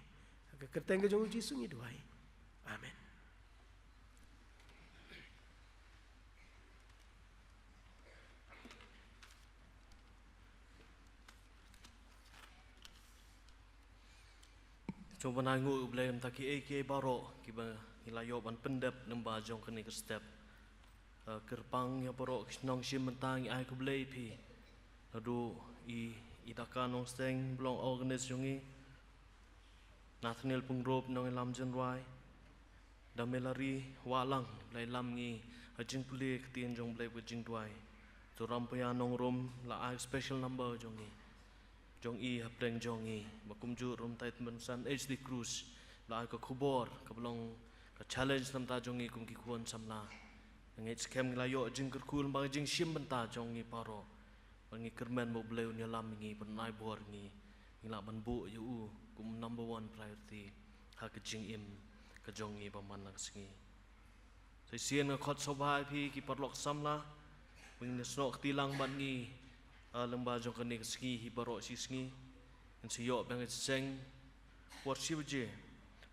Ha ka Ka kyrteng ka jong u Jisu ngi duwai. Amen. Jong ban ai nguh U Blei mynta ki ei ki ei baroh kiba ngi la ïoh ban pyndep lyngba jong kane ka step. Eh, kyrpang ïa baroh ki nongshim bynta ngi ai khublei ïa phi. Naduh i, i Daka Nongseng ba long organist jong ngi, Nathaniel Pyngrope nongïalam jingrwai, da Melari Wahlang ba la ïalam ngi ha jingpule ktien jong U Blei bad jingduwai. To Rampia Nongrum la ai special number jong ngi, jong i hapdeng jong ngi, ba kumjuh ruh mynta i Tymmen San H D Cruz la ai ka khubor kaba long ka challenge na bynta jong ngi kum ki khun samla. Ngeit skhem ngi la ïoh jingkyrkhu lyngba ka jingshim bynta jong ngi baroh. Ba ngi kyrmen ba U Blei un ïalam ïa ngi, ban ai bor ïa ngi, ngi lah ban buh ïa u kum number one priority ha ka jingim ka jong ngi ba man la ka sngi. Sa shisien nga khot sngewbha ïa phi ki paralok samla ba ngin ïasnoh kti lang bad ngi, ah, lyngba jong kane ka sngi hi baroh shi sngi. Ngin sa ïoh biang ka jingïaseng por shi baje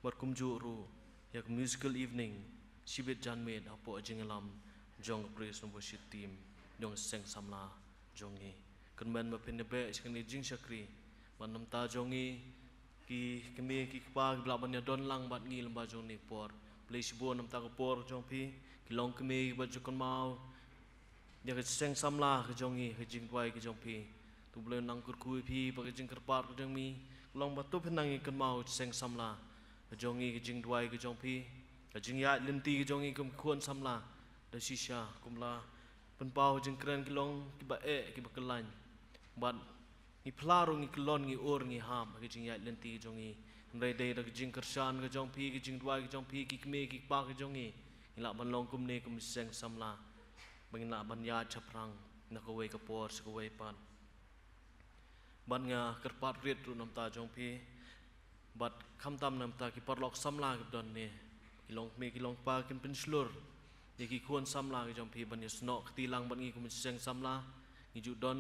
bad kumjuh ruh ïa ka musical evening shibit janmiet hapoh jingïalam jong ka praise and worship team jong ka seng samla jong ngi. Kyrmen ba phin ïa beh sha kane ka jingshakri bad na bynta jong ngi ki kmie ki kpa kiba lah ban ïadon lang bad ngi lyngba jong kane ka por. Khublei shibun na bynta ka por jong phi, ki longkmie kiba ju kynmaw ïa ka seng samla ka jong ngi, ka jingduwai ka jong phi. To U Blei un nang kyrkhu ïa phi bad ka jingkyrpad ka jong ngi ka long ba to phin nang ïa kynmaw ka seng samla ka jong ngi, ka jingduwai ka jong phi, ka jingïaid lynti ka jong ngi kum ki khun samla. Da shisha kum la pynpaw jingkren ki long kiba eh kiba kyllain. Bad ngi phla ruh ngi kyllon, ngi ur ngi hap ha ka jingïaid lynti ka jong ngi. Hynrei dei da ka jingkyrshan ka jong phi, ka jingduwai ka jong phi, ki kmie ki kpa ka jong ngi, ngi lah ban long kumne kum ki seng samla ba ngin lah ban ïaid shaphrang na kawei ka por sha kawei pat. Bad nga kyrpad rit ruh na bynta jong phi bad khamtam na bynta ki paralok samla kiba don ne, ki longkmie ki longkpa kin pynshlur ïa ki khun samla ki jong phi ban ïasnoh kti lang bad ngi kum ki seng samla. Ngi ju don,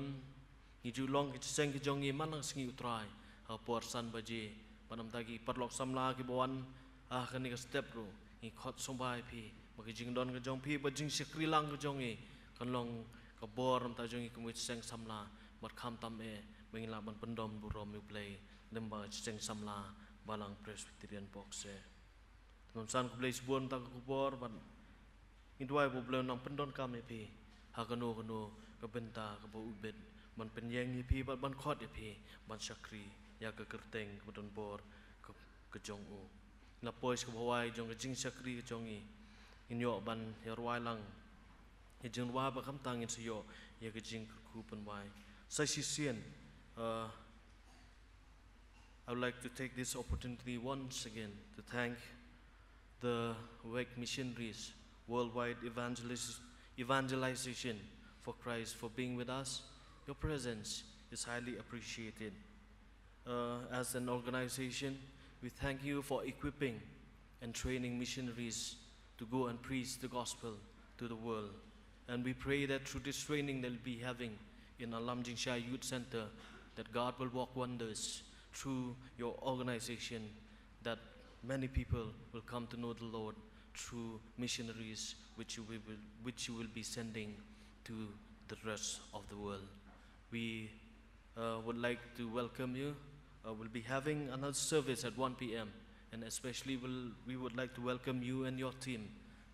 ngi ju long ki seng ki jong ngi man la ka sngi U Trai ha ka por san baje. Bad na bynta ki paralok samla kiba wan ha kane ka step ruh, ngi khot sngewbha ïa phi ba ka jingdon ka jong phi bad jingshakri lang ka jong ngi kan long ka bor na bynta jong ngi kum ki seng samla bad khamtam eh ba ngin lah ban pyndon burom ïa U Blei lyngba ka seng samla Balang Presbyterian Box. Te mynsan khublei shibun na bynta ka khubor bad ngi duwai ba U Blei un nang pyndonkam ïa phi ha kano kano ka bynta kaba u bit ban pynïeng ïa phi bad ban khot ïa phi ban shakri ïa ka kyrteng kaba don bor ka, ka jong u. La poi sha kaba wai jong ka jingshakri ka jong ngi, ngin ïoh ban ïa rwai lang ïa jingrwai bad khamtam ngin sa ïoh ïa ka jingkyrkhu pynwai. Sa shisien, uh, I would like to take this opportunity once again to thank the WEC missionaries, Worldwide Evangelis- Evangelization for Christ, for being with us. Your presence is highly appreciated. Uh, as an organization, we thank you for equipping and training missionaries to go and preach the gospel to the world. And we pray that through this training they'll be having in our Lam Jingshai Youth Center, that God will work wonders through your organization, that many people will come to know the Lord through missionaries which you will, which you will be sending to the rest of the world. We uh, would like to welcome you. Uh, we'll be having another service at one p m, and especially we'll, we would like to welcome you and your team,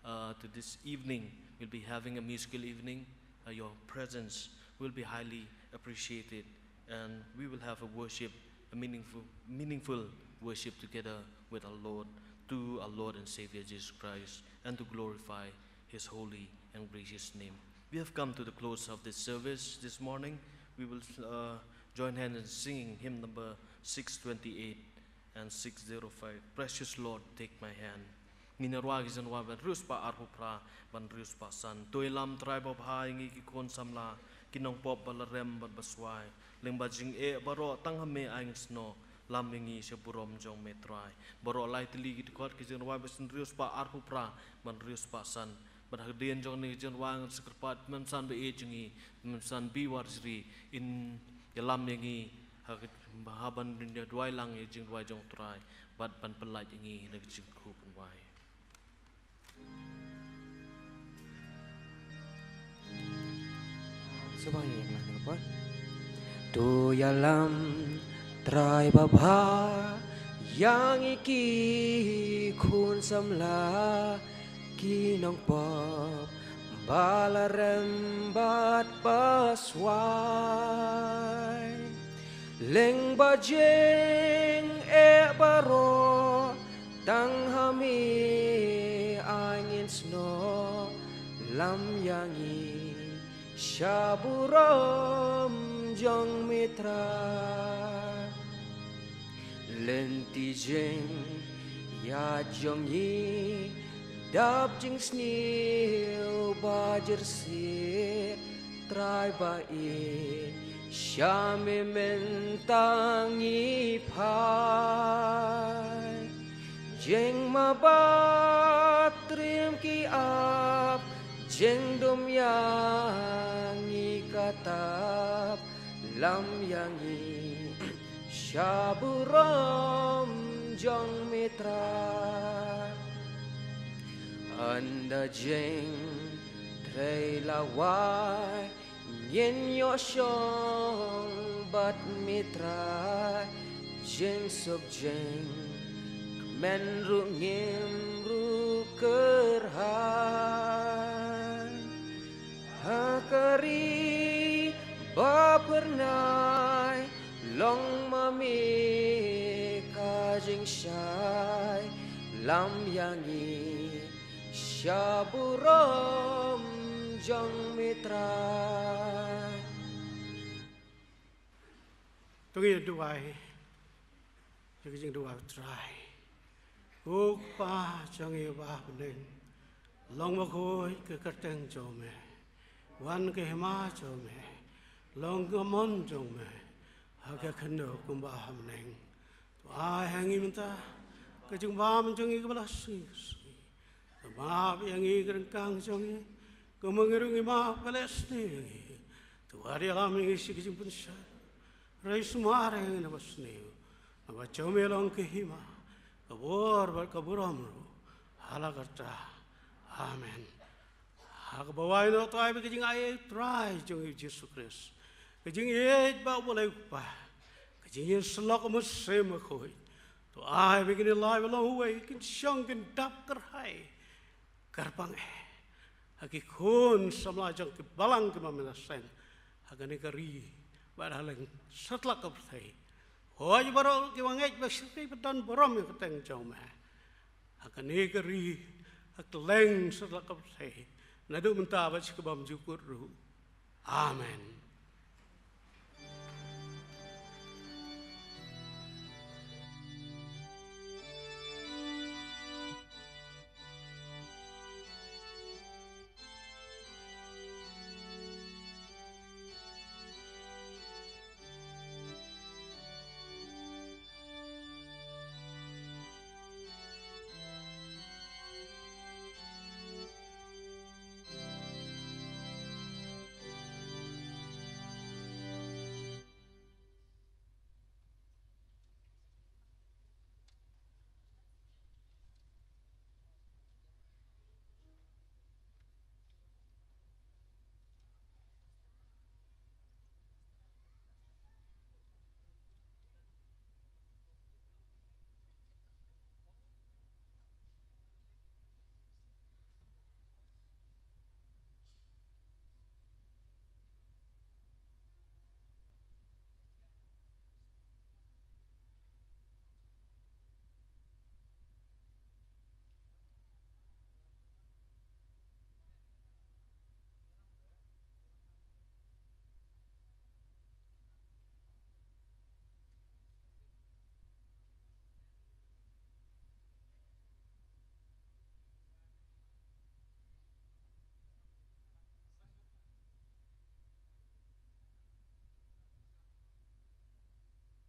uh, to this evening. We'll be having a musical evening. Uh, your presence will be highly appreciated, and we will have a worship, a meaningful, meaningful worship together with our Lord, to our Lord and Savior Jesus Christ, and to glorify His holy and gracious name. We have come to the close of this service this morning. We will, uh, join hands in singing hymn number six twenty-eight and six zero five, Precious Lord, Take My Hand. Ngin ïa rwai ki jingrwai ban hynriew spah arphew phra bad hynriew spah san. To ïalam Trai babha ïa ngi ki khun samla, ki nongpop ba la rem bad ba swai. Lyngba jingeh baroh tang ha me ai ngi snoh, lam ïa ngi sha burom jong me Trai. Baroh lai tylli ki dkhot ki jingrwai ba hynriew spah arphew phra bad hynriew spah san. Bad hadien jong kane ka jingrwai ngan sa kyrpad Tymmen San ba ïeit jong ngi, Tymmen San B Warjri, in ïalam ïa ngi Ha ka, ha ban duwai lang ïa ka jingduwai jong U Trai bad ban pyllait ïa ngi na ka jingkyrkhu ban wai. Sngewbha ïa ngi, to ïalam Trai babha ïa ngi ki khun samla ki nongpop ba la rem bad ba swai. Lyngba jingeh baroh tang ha me ai ngin snoh, lam ïa ngi sha burom jong me Trai. Lynti jingïaid jong ngi dap jingsniew ba jyrsieh, Trai ba ïeit, sha me mynta ngi phai. Jingmabat rim ki ap, jingdum ïa ngi ka tap, lam ïa ngi sha burom jong me Trai. Ynda jingtrei la wai, ngin ïoh shong bad me Trai, jingsuk jingkmen ruh ngim ruh kyrhai. Ha ka ri ba phyrnai, long ma me ka jingshai, lam ïa ngi sha burom jong me Trai. To ngin duwai ïa ka jingduwai U Trai. Ko Kpa jong ngi uba ha bneng, long bakhuid ka kyrteng jong me. Wan ka hima jong me. Long ka mon jong me ha ka khyndew kumba ha bneng. To ai ha ngi mynta ka jingbam jong ngi kaba la sngi sngi. To map ïa ngi ka ryngkang jong ngi, kumba ngi ruh ngi map ïa ki ba la sniew ïa ngi. To wat ïalam ïa ngi sha ka jingpynshai, hynrei sumar ïa ngi na ka basniew. Namar jong me long ka hima, ka bor bad ka burom ruh ha la karta. Amen. Ha kaba wai noh, to ai ba ka jingaiei U Trai jong ngi U Jisu Khrist, ka jingïeit ba U Blei U Kpa, ka jingïasyllok U Mynsiem Bakhuid, to ai ba kine lai ba long uwei kin shong kin dap kyrhai kyrpang eh ha ki khun samla jong ki balang kiba me la seng ha kane ka ri bad ha lyngba satlak ka pyrthei. Hooid, baroh kiba ngeit bad shakri bad don burom ïa ka kyrteng jong me ha kane ka ri, ha kylleng satlak ka pyrthei, naduh mynta bad sha ka bymjukut ruh. Amen.